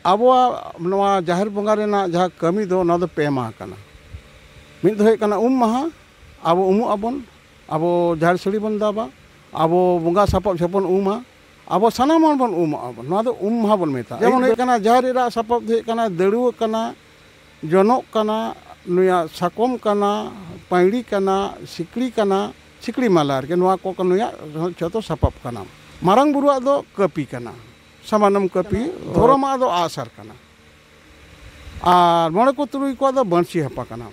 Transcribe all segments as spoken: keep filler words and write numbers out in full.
ᱟᱵᱚᱣᱟᱜ ᱱᱚᱣᱟ ᱡᱟᱦᱮᱨ ᱵᱚᱸᱜᱟ ᱨᱮᱱᱟᱜ ᱡᱟᱦᱟᱸ ᱠᱟᱹᱢᱤ ᱫᱚ, ᱱᱚᱣᱟ ᱫᱚ ᱯᱮ ᱢᱟᱦᱟ ᱠᱟᱱᱟ᱾ ᱢᱤᱫ ᱫᱚ ᱦᱩᱭᱩᱜ ᱠᱟᱱᱟ ᱩᱢ ᱢᱟᱦᱟ, ᱟᱵᱚ ᱩᱢᱩᱜ ᱟᱵᱚᱱ, ᱟᱵᱚ ᱡᱟᱦᱮᱨ ᱥᱟᱹᱲᱤ ᱵᱚᱱ ᱫᱟᱵᱟ, ᱟᱵᱚ ᱵᱚᱸᱜᱟ ᱥᱟᱯᱟᱵ ᱡᱚᱦᱚᱜ ᱵᱚᱱ ᱩᱢᱟ, ᱟᱵᱚ ᱥᱟᱱᱟᱢ ᱦᱚᱲ ᱵᱚᱱ ᱩᱢᱩᱜ ᱟᱵᱚᱱ᱾ ᱱᱚᱣᱟ ᱫᱚ ᱩᱢ ᱢᱟᱦᱟ ᱵᱚᱱ ᱢᱮᱛᱟᱜᱼᱟ᱾ ᱡᱮᱢᱚᱱ ᱦᱩᱭᱩᱜ ᱠᱟᱱᱟ, ᱡᱟᱦᱮᱨ ᱮᱨᱟᱜ ᱥᱟᱯᱟᱵ ᱫᱚ ᱦᱩᱭᱩᱜ ᱠᱟᱱᱟ ᱫᱟᱹᱲᱩᱣᱟᱹ ᱠᱟᱱᱟ, ᱡᱚᱱᱚᱜ ᱠᱟᱱᱟ, ᱱᱩᱭᱟᱜ ᱥᱟᱠᱚᱢ ᱠᱟᱱᱟ, ᱯᱟᱹᱭᱲᱤ ᱠᱟᱱᱟ, ᱥᱤᱠᱲᱤ ᱠᱟᱱᱟ, ᱥᱤᱠᱲᱤ ᱢᱟᱞᱟ ᱟᱨᱠᱤ, ᱱᱚᱣᱟ ᱠᱚ ᱱᱩᱭᱟᱜ ᱡᱷᱚᱛᱚ ᱥᱟᱯᱟᱵ ᱠᱟᱱᱟ᱾ ᱢᱟᱨᱟᱝ ᱵᱩᱨᱩᱣᱟᱜ ᱫᱚ ᱠᱟᱹᱯᱤ ᱠᱟᱱᱟ, ᱥᱟᱢᱟᱱᱚᱢ ᱠᱟᱹᱯᱤ, ᱫᱷᱚᱨᱚᱢᱟᱜ ᱫᱚ ᱟᱜᱼᱥᱟᱨ ᱠᱟᱱᱟ᱾ ᱟᱨ ᱢᱚᱬᱮ ᱠᱚ ᱛᱩᱨᱩᱭ ᱠᱚᱣᱟᱜ ᱫᱚ ᱵᱟᱹᱬᱥᱤ ᱦᱟᱯᱟ ᱠᱟᱱᱟ᱾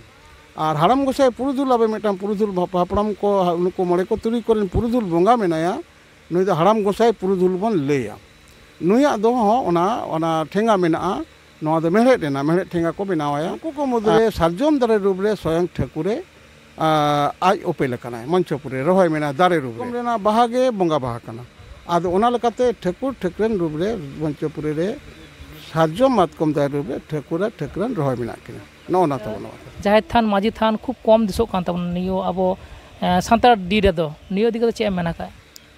ᱟᱨ ᱦᱟᱲᱟᱢ ᱜᱚᱸᱥᱟᱭ ᱯᱩᱨᱩᱫᱷᱩᱞ, ᱟᱵᱚ ᱢᱤᱫᱴᱟᱝ ᱯᱩᱨᱩᱫᱷᱩᱞ ᱵᱟᱯ-, ᱦᱟᱯᱲᱟᱢ ᱠᱚ, ᱦᱟ-, ᱱᱩᱠᱩ ᱢᱚᱬᱮ ᱠᱚ ᱛᱩᱨᱩᱭ ᱠᱚᱨᱮᱱ ᱯᱩᱨᱩᱫᱷᱩᱞ ᱵᱚᱸᱜᱟ ᱢᱮᱱᱟᱭᱟ, ᱱᱩᱭ ᱫᱚ ᱦᱟᱲᱟᱢ ᱜᱚᱸᱥᱟᱭ ᱯᱩᱨᱩᱫᱷᱩᱞ ᱵᱚᱱ ᱞᱟᱹᱭᱟ᱾ ᱱᱩᱭᱟᱜ ᱫᱚ ᱦᱚᱸ ᱚᱱᱟ, ᱚᱱᱟ ᱴᱷᱮᱸᱜᱟ ᱢᱮᱱᱟᱜᱼᱟ, ᱱᱚᱣᱟ ᱫᱚ ᱢᱮᱲᱦᱮᱫ ᱨᱮᱱᱟᱜ, ᱢᱮᱲᱦᱮᱫ ᱴᱷᱮᱸᱜᱟ ᱠᱚ ᱵᱮᱱᱟᱣ ᱟᱭᱟ᱾ ᱩᱱᱠᱩ ᱠᱚ ᱢᱩᱫᱽᱨᱮ ᱥᱟᱨᱡᱚᱢ ᱫᱟᱨᱮ ᱨᱩᱯ ᱨᱮ ᱥᱚᱭᱚᱝ ᱴᱷᱟᱹᱠᱩᱨᱮ, ᱟ, ᱟᱡ ᱩᱯᱮᱞ ᱟᱠᱟᱱᱟᱭ, ᱢᱚᱧᱪᱚᱯᱩᱨᱤ ᱨᱮ ᱨᱚᱦᱚᱭ ᱢᱮᱱᱟᱜᱼᱟ, ᱫᱟᱨᱮ ᱨᱩᱯ ᱨᱮ᱾ ᱨᱮᱱᱟᱜ ᱵᱟᱦᱟ ᱜᱮ ᱵᱚᱸᱜᱟ ᱵᱟᱦᱟ ᱠᱟᱱᱟ᱾ ᱟᱫᱚ ᱚᱱᱟ ᱞᱮᱠᱟᱛᱮ ᱴᱷᱟᱹᱠᱩᱨ ᱴᱷᱟᱹᱠᱨᱟᱹᱱ ᱨᱩᱯ ᱨᱮ ᱢᱚᱧᱪᱚᱯᱩᱨᱤ ᱨᱮ ᱥᱟᱨᱡᱚᱢ ᱢᱟᱛᱠᱚᱢ ᱫᱟᱨᱮ ᱨᱩᱯ ᱨᱮ ᱴᱷᱟᱹᱠᱩᱨ ᱟᱨ ᱴᱷᱟᱹᱠᱨᱟᱹᱱ ᱨᱚᱦᱚᱭ ᱢᱮᱱᱟᱜ ᱠᱤᱱᱟ᱾ ᱱᱚᱜᱼᱚ ᱱᱟ ᱛᱟᱵᱚᱱ ᱱᱚᱣᱟ ᱫᱚ᱾ ᱡᱟᱦᱮᱨ ᱛᱷᱟᱱ, ᱢᱟᱹᱡᱷᱤ ᱛᱷᱟᱱ ᱠᱷᱩᱵ ᱠᱚᱢ ᱫᱤᱥᱚᱜ ᱠᱟᱱ ᱛᱟᱵᱚᱱᱟ ᱱᱤᱭᱟᱹ ᱟᱵᱚ, ᱮ, ᱥᱟᱱᱛᱟᱲ ᱰᱤ ᱨᱮᱫᱚ᱾ ᱱᱤᱭᱟᱹ ᱤᱫᱤ ᱠᱟᱛᱮ ᱪᱮᱫ ᱮᱢ ᱢᱮᱱ ᱟᱠᱟᱫ?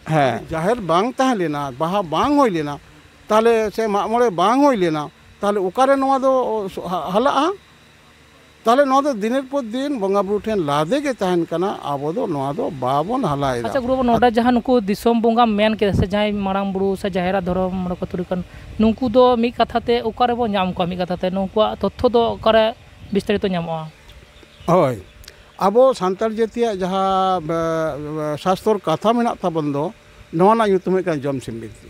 ᱦᱮᱸ, ᱡᱟᱦᱮᱨ ᱵᱟᱝ ᱛᱟᱦᱮᱸ ᱞᱮᱱᱟ, ᱵᱟᱦᱟ ᱵᱟᱝ ᱦᱩᱭ ᱞᱮᱱᱟ, ᱛᱟᱦᱞᱮ ᱥᱮ ᱢᱟᱜ ᱢᱚᱬᱮ ᱵᱟᱝ ᱦᱩᱭ ᱞᱮᱱᱟ, ᱛᱟᱦᱞᱮ ᱚᱠᱟᱨᱮ ᱱᱚᱣᱟ ᱫᱚ ᱦᱟ-, ᱦᱟᱞᱟᱜᱼᱟ? ᱛᱟᱦᱞᱮ ᱱᱚᱣᱟ ᱫᱚ ᱫᱤᱱᱮᱨ ᱯᱚᱨ ᱫᱤᱱ ᱵᱚᱸᱜᱟ ᱵᱩᱨᱩ ᱴᱷᱮᱱ ᱞᱟᱫᱮ ᱜᱮ ᱛᱟᱦᱮᱱ ᱠᱟᱱᱟ, ᱟᱵᱚ ᱫᱚ ᱱᱚᱣᱟ ᱫᱚ ᱵᱟᱵᱚᱱ ᱦᱟᱞᱟᱭᱮᱫᱟ᱾ ᱟᱪᱪᱷᱟ ᱜᱩᱨᱩ ᱵᱟᱵᱟ, ᱱᱚᱰᱮ ᱡᱟᱦᱟᱸ ᱱᱩᱠᱩ ᱫᱤᱥᱚᱢ ᱵᱚᱸᱜᱟ ᱢᱮᱱ ᱠᱮᱫᱟ, ᱥᱮ ᱡᱟᱦᱟᱸᱭ ᱢᱟᱨᱟᱝ ᱵᱩᱨᱩ ᱥᱮ ᱡᱟᱦᱮᱨ ᱟᱭᱳ ᱫᱷᱚᱨᱚᱢ ᱢᱚᱬᱮ ᱠᱚ ᱛᱩᱨᱩᱭ ᱠᱟᱱ, ᱱᱩᱠᱩ ᱫᱚ ᱢᱤᱫ ᱠᱟᱛᱷᱟ ᱛᱮ ᱚᱠᱟ ᱨᱮᱵᱚᱱ ᱧᱟᱢ ᱠᱚᱣᱟ? ᱢᱤᱫ ᱠᱟᱛᱷᱟ ᱛᱮ ᱱᱩᱠᱩᱣᱟᱜ ᱛᱚᱛᱛᱷᱚ ᱫᱚ ᱚᱠᱟᱨᱮ ᱵᱤᱥᱛᱟᱨᱤᱛᱚ ᱧᱟᱢᱚᱜᱼᱟ? ᱦᱳᱭ, ᱟᱵᱚ ᱥᱟᱱᱛᱟᱲ ᱡᱟᱹᱛᱤᱭᱟᱜ ᱡᱟᱦᱟᱸ, ᱮ, ᱮ, ᱥᱟᱥᱛᱚᱨ ᱠᱟᱛᱷᱟ ᱢᱮᱱᱟᱜ ᱛᱟᱵᱚᱱ ᱫᱚ, ᱱᱚᱣᱟ ᱨᱮᱱᱟᱜ ᱧᱩᱛᱩᱢ ᱦᱩᱭᱩᱜ ᱠᱟᱱᱟ ᱡᱚᱢᱥᱤᱢ ᱵᱤᱱᱛᱤ᱾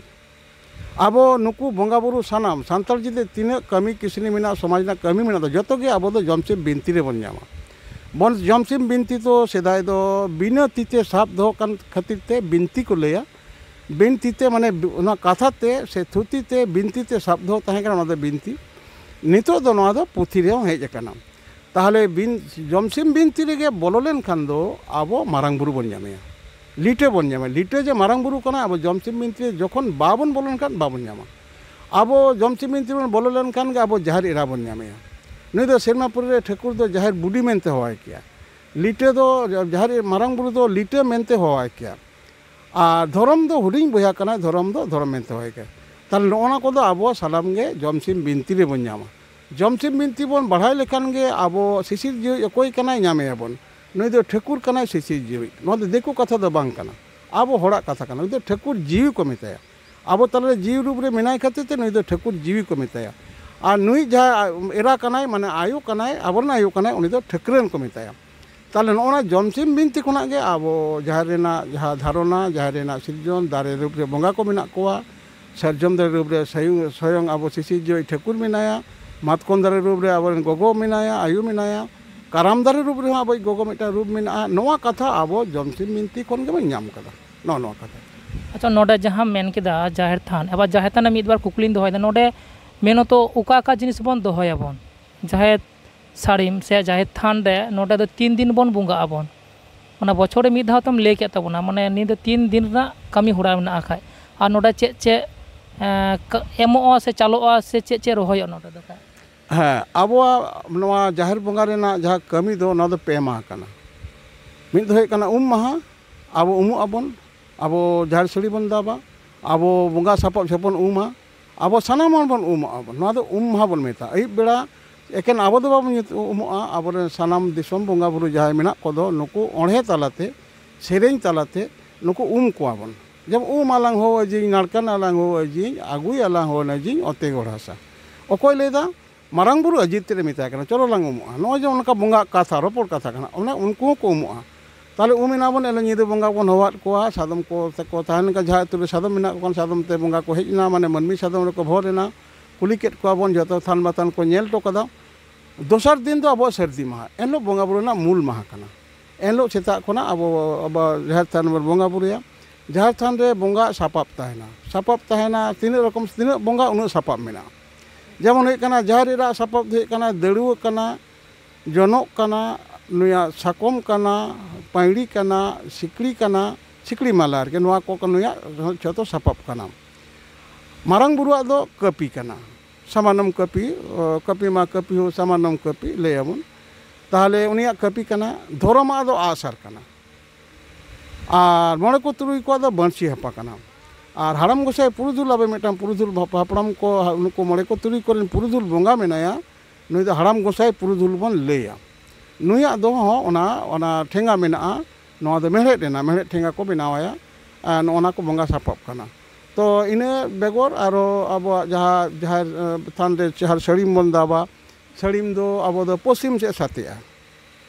ᱟᱵᱚ ᱱᱩᱠᱩ ᱵᱚᱸᱜᱟ ᱵᱩᱨᱩ ᱥᱟᱱᱟᱢ ᱥᱟᱱᱛᱟᱲ ᱡᱟᱹᱛᱤ ᱛᱤᱱᱟᱹᱜ ᱠᱟᱹᱢᱤ ᱠᱟᱹᱥᱱᱤ ᱢᱮᱱᱟᱜᱼᱟ, ᱥᱚᱢᱟᱡᱽ ᱨᱮᱱᱟᱜ ᱠᱟᱹᱢᱤ ᱢᱮᱱᱟᱜ ᱫᱚ, ᱡᱚᱛᱚ ᱜᱮ ᱟᱵᱚ ᱫᱚ ᱡᱚᱢᱥᱤᱢ ᱵᱤᱱᱛᱤ ᱨᱮᱵᱚᱱ ᱧᱟᱢᱟ᱾ ᱵᱚᱱ, ᱡᱚᱢᱥᱤᱢ ᱵᱤᱱᱛᱤ ᱫᱚ ᱥᱮᱫᱟᱭ ᱫᱚ ᱵᱤᱱᱟᱹ ᱛᱤ ᱛᱮ ᱥᱟᱵ ᱫᱚᱦᱚ ᱠᱟᱱ ᱠᱷᱟᱹᱛᱤᱨ ᱛᱮ ᱵᱤᱱᱛᱤ ᱠᱚ ᱞᱟᱹᱭᱟ᱾ ᱵᱤᱱᱛᱤ ᱛᱮ ᱢᱟᱱᱮ ᱵᱤ-, ᱚᱱᱟ ᱠᱟᱛᱷᱟ ᱛᱮ ᱥᱮ ᱛᱷᱩᱛᱤ ᱛᱮ ᱵᱤᱱᱛᱤ ᱛᱮ ᱥᱟᱵ ᱫᱚᱦᱚ ᱛᱟᱦᱮᱸ ᱠᱟᱱᱟ, ᱚᱱᱟ ᱫᱚ ᱵᱤᱱᱛᱤ᱾ ᱱᱤᱛᱚᱜ ᱫᱚ ᱱᱚᱣᱟ ᱫᱚ ᱯᱩᱛᱷᱤ ᱨᱮᱦᱚᱸ ᱦᱮᱡ ᱟᱠᱟᱱᱟ᱾ ᱛᱟᱦᱚᱞᱮ ᱵᱤᱱ, ᱡᱚᱢᱥᱤᱢ ᱵᱤᱱᱛᱤ ᱨᱮᱜᱮ ᱵᱚᱞᱚ ᱞᱮᱱᱠᱷᱟᱱ ᱫᱚ ᱟᱵᱚ ᱢᱟᱨᱟᱝ ᱵᱩᱨᱩ ᱵᱚᱱ ᱧᱟᱢᱮᱭᱟ, ᱞᱤᱴᱟᱹ ᱵᱚᱱ ᱧᱟᱢᱟ᱾ ᱞᱤᱴᱟᱹ ᱡᱮ ᱢᱟᱨᱟᱝ ᱵᱩᱨᱩ ᱠᱟᱱᱟ, ᱟᱵᱚ ᱡᱚᱢᱥᱤᱢ ᱵᱤᱱᱛᱤ ᱨᱮ ᱡᱚᱠᱷᱚᱱ ᱵᱟᱵᱚᱱ ᱵᱚᱞᱚ ᱞᱮᱱᱠᱷᱟᱱ ᱵᱟᱵᱚᱱ ᱧᱟᱢᱟ᱾ ᱟᱵᱚ ᱡᱚᱢᱥᱤᱢ ᱵᱤᱱᱛᱤ ᱵᱚᱱ ᱵᱚᱞᱚ ᱞᱮᱱᱠᱷᱟᱱ ᱜᱮ ᱟᱵᱚ ᱡᱟᱦᱮᱨ ᱮᱨᱟ ᱵᱚᱱ ᱧᱟᱢᱮᱭᱟ᱾ ᱱᱩᱭ ᱫᱚ ᱥᱮᱨᱢᱟᱯᱩᱨᱤ ᱨᱮ ᱴᱷᱟᱹᱠᱩᱨ ᱫᱚ ᱡᱟᱦᱮᱨ ᱵᱩᱰᱷᱤ ᱢᱮᱱᱛᱮ ᱦᱚᱦᱚᱣᱟᱭ ᱠᱮᱭᱟ᱾ ᱞᱤᱴᱟᱹ ᱫᱚ, ᱡᱟᱦᱮᱨ ᱢᱟᱨᱟᱝ ᱵᱩᱨᱩ ᱫᱚ ᱞᱤᱴᱟᱹ ᱢᱮᱱᱛᱮ ᱦᱚᱦᱚᱣᱟᱭ ᱠᱮᱭᱟ᱾ ᱟᱨ ᱫᱷᱚᱨᱚᱢ ᱫᱚ ᱦᱩᱰᱤᱧ ᱵᱚᱭᱦᱟ ᱠᱟᱱᱟᱭ, ᱫᱷᱚᱨᱚᱢ ᱫᱚ ᱫᱷᱚᱨᱚᱢ ᱢᱮᱱᱛᱮ ᱦᱚᱦᱚᱭ ᱠᱟᱱᱟ᱾ ᱛᱟᱦᱚᱞᱮ ᱱᱚᱜᱼᱚ ᱱᱚᱣᱟ ᱠᱚᱫᱚ ᱟᱵᱚ ᱥᱟᱱᱟᱢ ᱜᱮ ᱡᱚᱢᱥᱤᱢ ᱵᱤᱱᱛᱤ ᱨᱮᱵᱚᱱ ᱧᱟᱢᱟ᱾ ᱡᱚᱢᱥᱤᱢ ᱵᱤᱱᱛᱤ ᱵᱚᱱ ᱵᱟᱲᱟᱭ ᱞᱮᱠᱷᱟᱱ ᱜᱮ ᱟᱵᱚ ᱥᱤᱥᱤᱨ ᱡᱤᱣᱤ ᱚᱠᱚᱭ ᱠᱟᱱᱟᱭ ᱧᱟᱢᱮᱭᱟᱵᱚᱱ᱾ ᱱᱩᱭ ᱫᱚ ᱴᱷᱟᱹᱠᱩᱨ ᱠᱟᱱᱟᱭ ᱥᱤᱥᱤᱨ ᱡᱤᱣᱤ᱾ ᱱᱚᱣᱟ ᱫᱚ ᱫᱤᱠᱩ ᱠᱟᱛᱷᱟ ᱫᱚ ᱵᱟᱝ ᱠᱟᱱᱟ, ᱟᱵᱚ ᱦᱚᱲᱟᱜ ᱠᱟᱛᱷᱟ ᱠᱟᱱᱟ᱾ ᱱᱩᱭ ᱫᱚ ᱴᱷᱟᱹᱠᱩᱨ ᱡᱤᱣᱤ ᱠᱚ ᱢᱮᱛᱟᱭᱟ᱾ ᱟᱵᱚ ᱛᱟᱞᱟᱨᱮ ᱡᱤᱣᱤ ᱨᱩᱯ ᱨᱮ ᱢᱮᱱᱟᱭ ᱠᱷᱟᱹᱛᱤᱨ ᱛᱮ ᱱᱩᱭ ᱫᱚ ᱴᱷᱟᱹᱠᱩᱨ ᱡᱤᱣᱤ ᱠᱚ ᱢᱮᱛᱟᱭᱟ᱾ ᱟᱨ ᱱᱩᱭ ᱡᱟᱦᱟᱸ ᱮᱨᱟ ᱠᱟᱱᱟᱭ, ᱢᱟᱱᱮ ᱟᱭᱳ ᱠᱟᱱᱟᱭ, ᱟᱵᱚᱨᱮᱱ ᱟᱭᱳ ᱠᱟᱱᱟᱭ, ᱩᱱᱤ ᱫᱚ ᱴᱷᱟᱹᱠᱨᱟᱹᱱ ᱠᱚ ᱢᱮᱛᱟᱭᱟ᱾ ᱛᱟᱦᱚᱞᱮ ᱱᱚᱜᱼᱚ ᱱᱟ ᱡᱚᱢᱥᱤᱢ ᱵᱤᱱᱛᱤ ᱠᱷᱚᱱᱟᱜ ᱜᱮ ᱟᱵᱚ ᱡᱟᱦᱮᱨ ᱨᱮᱱᱟᱜ ᱡᱟᱦᱟᱸ ᱫᱷᱟᱨᱚᱱᱟ, ᱡᱟᱦᱮᱨ ᱨᱮᱱᱟᱜ ᱥᱤᱨᱡᱚᱱ, ᱫᱟᱨᱮ ᱨᱩᱯ ᱨᱮ ᱵᱚᱸᱜᱟ ᱠᱚ ᱢᱮᱱᱟᱜ ᱠᱚᱣᱟ, ᱥᱟᱨᱡᱚᱢ ᱫᱟᱨᱮ ᱨᱩᱯ ᱨᱮ ᱥᱟᱭᱩ-, ᱥᱚᱭᱚᱝ ᱟᱵᱚ ᱥᱤᱥᱤᱨ ᱡᱤᱣᱤ ᱴᱷᱟᱹᱠᱩᱨ ᱢᱮᱱᱟᱭᱟ, ᱢᱟᱛᱠᱚᱢ ᱫᱟᱨᱮ ᱨᱩᱯ ᱨᱮ ᱟᱵᱚᱨᱮᱱ ᱜᱚᱜᱚ ᱢᱮᱱᱟᱭᱟ, ᱟᱭᱳ ᱢᱮᱱᱟᱭᱟ, ᱠᱟᱨᱟᱢ ᱫᱟᱨᱮ ᱨᱩᱯ ᱨᱮᱦᱚᱸ ᱟᱵᱚᱭᱤᱡ ᱜᱚᱜᱚ ᱢᱤᱫᱴᱟᱝ ᱨᱩᱯ ᱢᱮᱱᱟᱜᱼᱟ᱾ ᱱᱚᱣᱟ ᱠᱟᱛᱷᱟ ᱟᱵᱚ ᱡᱚᱢᱥᱤᱢ ᱵᱤᱱᱛᱤ ᱠᱷᱚᱱ ᱜᱮᱵᱚᱱ ᱧᱟᱢ ᱠᱟᱫᱟ᱾ ᱱᱚᱜᱼᱚ ᱱᱚᱣᱟ ᱠᱟᱛᱷᱟ᱾ ᱟᱪᱪᱷᱟ, ᱱᱚᱰᱮ ᱡᱟᱦᱟᱸᱢ ᱢᱮᱱ ᱠᱮᱫᱟ ᱡᱟᱦᱮᱨ ᱛᱷᱟᱱ, ᱟᱵᱟᱨ ᱡᱟᱦᱮᱨ ᱛᱷᱟᱱ ᱨᱮ ᱢᱤᱫ ᱵᱟᱨ ᱠᱩᱠᱞᱤᱧ ᱫᱚᱦᱚᱭᱮᱫᱟ᱾ ᱱᱚᱰᱮ ᱢᱮᱱᱚᱛᱚ ᱚᱠᱟ ᱚᱠᱟ ᱡᱤᱱᱤᱥ ᱵᱚᱱ ᱫᱚᱦᱚᱭᱟᱵᱚᱱ? ᱡᱟᱦᱮᱨ ᱥᱟᱹᱲᱤᱢ ᱥᱮ ᱡᱟᱦᱮᱨ ᱛᱷᱟᱱ ᱨᱮ ᱱᱚᱰᱮ ᱫᱚ ᱛᱤᱱ ᱫᱤᱱ ᱵᱚᱱ ᱵᱚᱸᱜᱟᱜ ᱟᱵᱚᱱ? ᱚᱱᱟ ᱵᱚᱪᱷᱚᱨ ᱨᱮ ᱢᱤᱫ ᱫᱷᱟᱣ ᱛᱮᱢ ᱞᱟᱹᱭ ᱠᱮᱫ ᱛᱟᱵᱚᱱᱟ, ᱢᱟᱱᱮ ᱱᱤᱭᱟᱹ ᱫᱚ ᱛᱤᱱ ᱫᱤᱱ ᱨᱮᱱᱟᱜ ᱠᱟᱹᱢᱤ ᱦᱚᱨᱟ ᱢᱮᱱᱟᱜᱼᱟ ᱠᱷᱟᱡ᱾ ᱟᱨ ᱱᱚᱰᱮ ᱪᱮᱫ ᱪᱮᱫ, ᱮᱸ, ᱠᱟ-, ᱮᱢᱚᱜᱼᱟ ᱥᱮ ᱪᱟᱞᱚᱜᱼᱟ ᱥᱮ ᱪᱮᱫ ᱪᱮᱫ ᱨᱚᱦᱚᱭᱚᱜᱼᱟ ᱱᱚᱰᱮ ᱫᱚ ᱠᱷᱟᱡ? ᱦᱮᱸ, ᱟᱵᱚᱣᱟᱜ ᱱᱚᱣᱟ ᱡᱟᱦᱮᱨ ᱵᱚᱸᱜᱟ ᱨᱮᱱᱟᱜ ᱡᱟᱦᱟᱸ ᱠᱟᱹᱢᱤ ᱫᱚ, ᱚᱱᱟ ᱫᱚ ᱯᱮ ᱢᱟᱦᱟ ᱠᱟᱱᱟ᱾ ᱢᱤᱫ ᱫᱚ ᱦᱩᱭᱩᱜ ᱠᱟᱱᱟ ᱩᱢ ᱢᱟᱦᱟ, ᱟᱵᱚ ᱩᱢᱩᱜ ᱟᱵᱚᱱ, ᱟᱵᱚ ᱡᱟᱦᱮᱨ ᱥᱟᱹᱲᱤ ᱵᱚᱱ ᱫᱟᱵᱟ, ᱟᱵᱚ ᱵᱚᱸᱜᱟ ᱥᱟᱯᱟᱵ ᱡᱚᱠᱷᱚᱱ ᱵᱚᱱ ᱩᱢᱟ, ᱟᱵᱚ ᱥᱟᱱᱟᱢ ᱦᱚᱲ ᱵᱚᱱ ᱩᱢᱩᱜ ᱟᱵᱚᱱ᱾ ᱱᱚᱣᱟ ᱫᱚ ᱩᱢ ᱢᱟᱦᱟ ᱵᱚᱱ ᱢᱮᱛᱟᱜᱼᱟ᱾ ᱟᱹᱭᱩᱵ ᱵᱮᱲᱟ ᱮᱠᱮᱱ ᱟᱵᱚ ᱫᱚ ᱵᱟᱵᱚᱱ ᱧᱩᱛ-, ᱩᱢᱩᱜᱼᱟ, ᱟᱵᱚᱨᱮᱱ ᱥᱟᱱᱟᱢ ᱫᱤᱥᱚᱢ ᱵᱚᱸᱜᱟ ᱵᱩᱨᱩ ᱡᱟᱦᱟᱸᱭ ᱢᱮᱱᱟᱜ ᱠᱚᱫᱚ, ᱱᱩᱠᱩ ᱚᱬᱦᱮ ᱛᱟᱞᱟᱛᱮ, ᱥᱮᱨᱮᱧ ᱛᱟᱞᱟᱛᱮ ᱱᱩᱠᱩ ᱩᱢ ᱠᱚᱣᱟ ᱵᱚᱱ᱾ ᱡᱮᱢᱚᱱ, "ᱩᱢ ᱟᱞᱟᱝ ᱦᱚᱸ ᱟᱹᱡᱤᱧ, ᱱᱟᱲᱠᱟᱱ ᱟᱞᱟᱝ ᱦᱚᱸ ᱟᱹᱡᱤᱧ, ᱟᱹᱜᱩᱭ ᱟᱞᱟᱝ ᱦᱚᱸ ᱟᱹᱡᱤᱧ ᱚᱛᱮ ᱜᱚᱲ ᱦᱟᱥᱟ᱾" ᱚᱠᱚᱭ ᱞᱟᱹᱭᱫᱟ? ᱢᱟᱨᱟᱝ ᱵᱩᱨᱩ ᱟᱹᱡᱤᱨ ᱛᱮᱞᱮ ᱢᱮᱛᱟᱭ ᱠᱟᱱᱟ, "ᱪᱚᱞᱚ ᱞᱟᱝ ᱩᱢᱩᱜᱼᱟ᱾" ᱱᱚᱜᱼᱚᱭ ᱡᱮ ᱚᱱᱠᱟ ᱵᱚᱸᱜᱟ ᱠᱟᱛᱷᱟ, ᱨᱚᱯᱚᱲ ᱠᱟᱛᱷᱟ ᱠᱟᱱᱟ, ᱚᱱᱮ ᱩᱱᱠᱩ ᱦᱚᱸᱠᱚ ᱩᱢᱩᱜᱼᱟ᱾ ᱛᱟᱦᱞᱮ ᱩᱢ ᱮᱱᱟ ᱵᱚᱱ, ᱮᱱᱦᱤᱞᱳᱜ ᱧᱤᱫᱟᱹ ᱵᱚᱸᱜᱟ ᱵᱚᱱ ᱦᱚᱦᱚᱣᱟᱫ ᱠᱚᱣᱟ, ᱥᱟᱫᱚᱢ ᱠᱚ ᱛᱟᱠᱚ ᱛᱟᱦᱮᱱ ᱠᱟᱱ, ᱡᱟᱦᱟᱸ ᱟᱹᱛᱩ ᱨᱮ ᱥᱟᱫᱚᱢ ᱢᱮᱱᱟᱜ ᱠᱚ ᱠᱷᱟᱱ, ᱥᱟᱫᱚᱢ ᱛᱮ ᱵᱚᱸᱜᱟ ᱠᱚ ᱦᱮᱡ ᱮᱱᱟ, ᱢᱟᱱᱮ ᱢᱟᱹᱱᱢᱤ ᱥᱟᱫᱚᱢ ᱨᱮᱠᱚ ᱵᱷᱚᱨ ᱮᱱᱟ, ᱠᱩᱞᱤ ᱠᱮᱫ ᱠᱚᱣᱟ ᱵᱚᱱ, ᱡᱚᱛᱚ ᱛᱷᱟᱱ ᱵᱟᱛᱷᱟᱱ ᱠᱚ ᱧᱮᱞ ᱦᱚᱴᱚ ᱠᱟᱫᱟ᱾ ᱫᱚᱥᱟᱨ ᱫᱤᱱ ᱫᱚ ᱟᱵᱚᱣᱟᱜ ᱥᱟᱹᱨᱫᱤ ᱢᱟᱦᱟ, ᱮᱱᱦᱤᱞᱳᱜ ᱵᱚᱸᱜᱟ ᱵᱩᱨᱩ ᱨᱮᱱᱟᱜ ᱢᱩᱞ ᱢᱟᱦᱟ ᱠᱟᱱᱟ᱾ ᱮᱱᱦᱤᱞᱳᱜ ᱥᱮᱛᱟᱜ ᱠᱷᱚᱱᱟᱜ ᱟᱵᱚ, ᱟᱵᱚ ᱡᱟᱦᱮᱨ ᱛᱷᱟᱱ ᱨᱮᱵᱚᱱ ᱵᱚᱸᱜᱟ ᱵᱩᱨᱩᱭᱟ᱾ ᱡᱟᱦᱮᱨ ᱛᱷᱟᱱ ᱨᱮ ᱵᱚᱸᱜᱟ ᱥᱟᱯᱟᱵ ᱛᱟᱦᱮᱱᱟ, ᱥᱟᱯᱟᱵ ᱛᱟᱦᱮᱱᱟ ᱛᱤᱱᱟᱹᱜ ᱨᱚᱠᱚᱢ, ᱛᱤᱱᱟᱹᱜ ᱵᱚᱸᱜᱟ ᱩᱱᱟᱹᱜ ᱥᱟᱯᱟᱵ ᱢᱮᱱᱟᱜᱼᱟ᱾ ᱡᱮᱢᱚᱱ ᱦᱩᱭᱩᱜ ᱠᱟᱱᱟ, ᱡᱟᱦᱮᱨ ᱮᱨᱟᱜ ᱥᱟᱯᱟᱵ ᱫᱚ ᱦᱩᱭᱩᱜ ᱠᱟᱱᱟ ᱫᱟᱹᱲᱩᱣᱟᱹ ᱠᱟᱱᱟ, ᱡᱚᱱᱚᱜ ᱠᱟᱱᱟ, ᱱᱩᱭᱟᱜ ᱥᱟᱠᱚᱢ ᱠᱟᱱᱟ, ᱯᱟᱹᱭᱲᱤ ᱠᱟᱱᱟ, ᱥᱤᱠᱲᱤ ᱠᱟᱱᱟ, ᱥᱤᱠᱲᱤ ᱢᱟᱞᱟ ᱟᱨᱠᱤ, ᱱᱚᱣᱟ ᱠᱚ ᱱᱩᱭᱟᱜ ᱡᱷᱚᱛᱚ ᱥᱟᱯᱟᱵ ᱠᱟᱱᱟ᱾ ᱢᱟᱨᱟᱝ ᱵᱩᱨᱩᱣᱟᱜ ᱫᱚ ᱠᱟᱹᱯᱤ ᱠᱟᱱᱟ, ᱥᱟᱢᱟᱱᱚᱢ ᱠᱟᱹᱯᱤ, ᱚ, ᱠᱟᱹᱯᱤ ᱢᱟ ᱠᱟᱹᱯᱤ ᱦᱚᱸ ᱥᱟᱢᱟᱱᱚᱢ ᱠᱟᱹᱯᱤ ᱞᱟᱹᱭᱟᱵᱚᱱ᱾ ᱛᱟᱦᱚᱞᱮ ᱩᱱᱤᱭᱟᱜ ᱠᱟᱹᱯᱤ ᱠᱟᱱᱟ, ᱫᱷᱚᱨᱚᱢᱟᱜ ᱫᱚ ᱟᱜᱼᱥᱟᱨ ᱠᱟᱱᱟ, ᱟᱨ ᱢᱚᱬᱮ ᱠᱚ ᱛᱩᱨᱩᱭ ᱠᱚᱣᱟᱜ ᱫᱚ ᱵᱟᱹᱬᱥᱤ ᱦᱟᱯᱟ ᱠᱟᱱᱟ᱾ ᱟᱨ ᱦᱟᱲᱟᱢ ᱜᱚᱸᱥᱟᱭ ᱯᱩᱨᱩᱫᱷᱩᱞ, ᱟᱵᱚ ᱢᱤᱫᱴᱟᱝ ᱯᱩᱨᱩᱫᱷᱩᱞ ᱦᱟᱯ-, ᱦᱟᱯᱲᱟᱢ ᱠᱚ, ᱦᱟ-, ᱱᱩᱠᱩ ᱢᱚᱬᱮ ᱠᱚ ᱛᱩᱨᱩᱭ ᱠᱚᱨᱮᱱ ᱯᱩᱨᱩᱫᱷᱩᱞ ᱵᱚᱸᱜᱟ ᱢᱮᱱᱟᱭᱟ, ᱱᱩᱭ ᱫᱚ ᱦᱟᱲᱟᱢ ᱜᱚᱸᱥᱟᱭ ᱯᱩᱨᱩᱫᱷᱩᱞ ᱵᱚᱱ ᱞᱟᱹᱭᱟ᱾ ᱱᱩᱭᱟᱜ ᱫᱚ ᱦᱚᱸ ᱚᱱᱟ, ᱚᱱᱟ ᱴᱷᱮᱸᱜᱟ ᱢᱮᱱᱟᱜᱼᱟ, ᱱᱚᱣᱟ ᱫᱚ ᱢᱮᱲᱦᱮᱫ ᱨᱮᱱᱟᱜ, ᱢᱮᱲᱦᱮᱫ ᱴᱷᱮᱸᱜᱟ ᱠᱚ ᱵᱮᱱᱟᱣ ᱟᱭᱟ᱾ ᱟᱨ ᱱᱚᱜᱼᱚ ᱱᱟ ᱠᱚ ᱵᱚᱸᱜᱟ ᱥᱟᱯᱟᱵ ᱠᱟᱱᱟ᱾ ᱛᱚ ᱤᱱᱟᱹ ᱵᱮᱜᱚᱨ ᱟᱨᱚ ᱟᱵᱚᱣᱟᱜ ᱡᱟᱦᱟᱸ ᱡᱟᱦᱮᱨ, ᱮ, ᱛᱷᱟᱱ ᱨᱮ ᱡᱟᱦᱟᱸ ᱥᱟᱹᱲᱤᱢ ᱵᱚᱱ ᱫᱟᱵᱟ, ᱥᱟᱹᱲᱤᱢ ᱫᱚ ᱟᱵᱚ ᱫᱚ ᱯᱚᱥᱪᱤᱢ ᱥᱮᱫ ᱥᱟᱛᱮᱜᱼᱟ᱾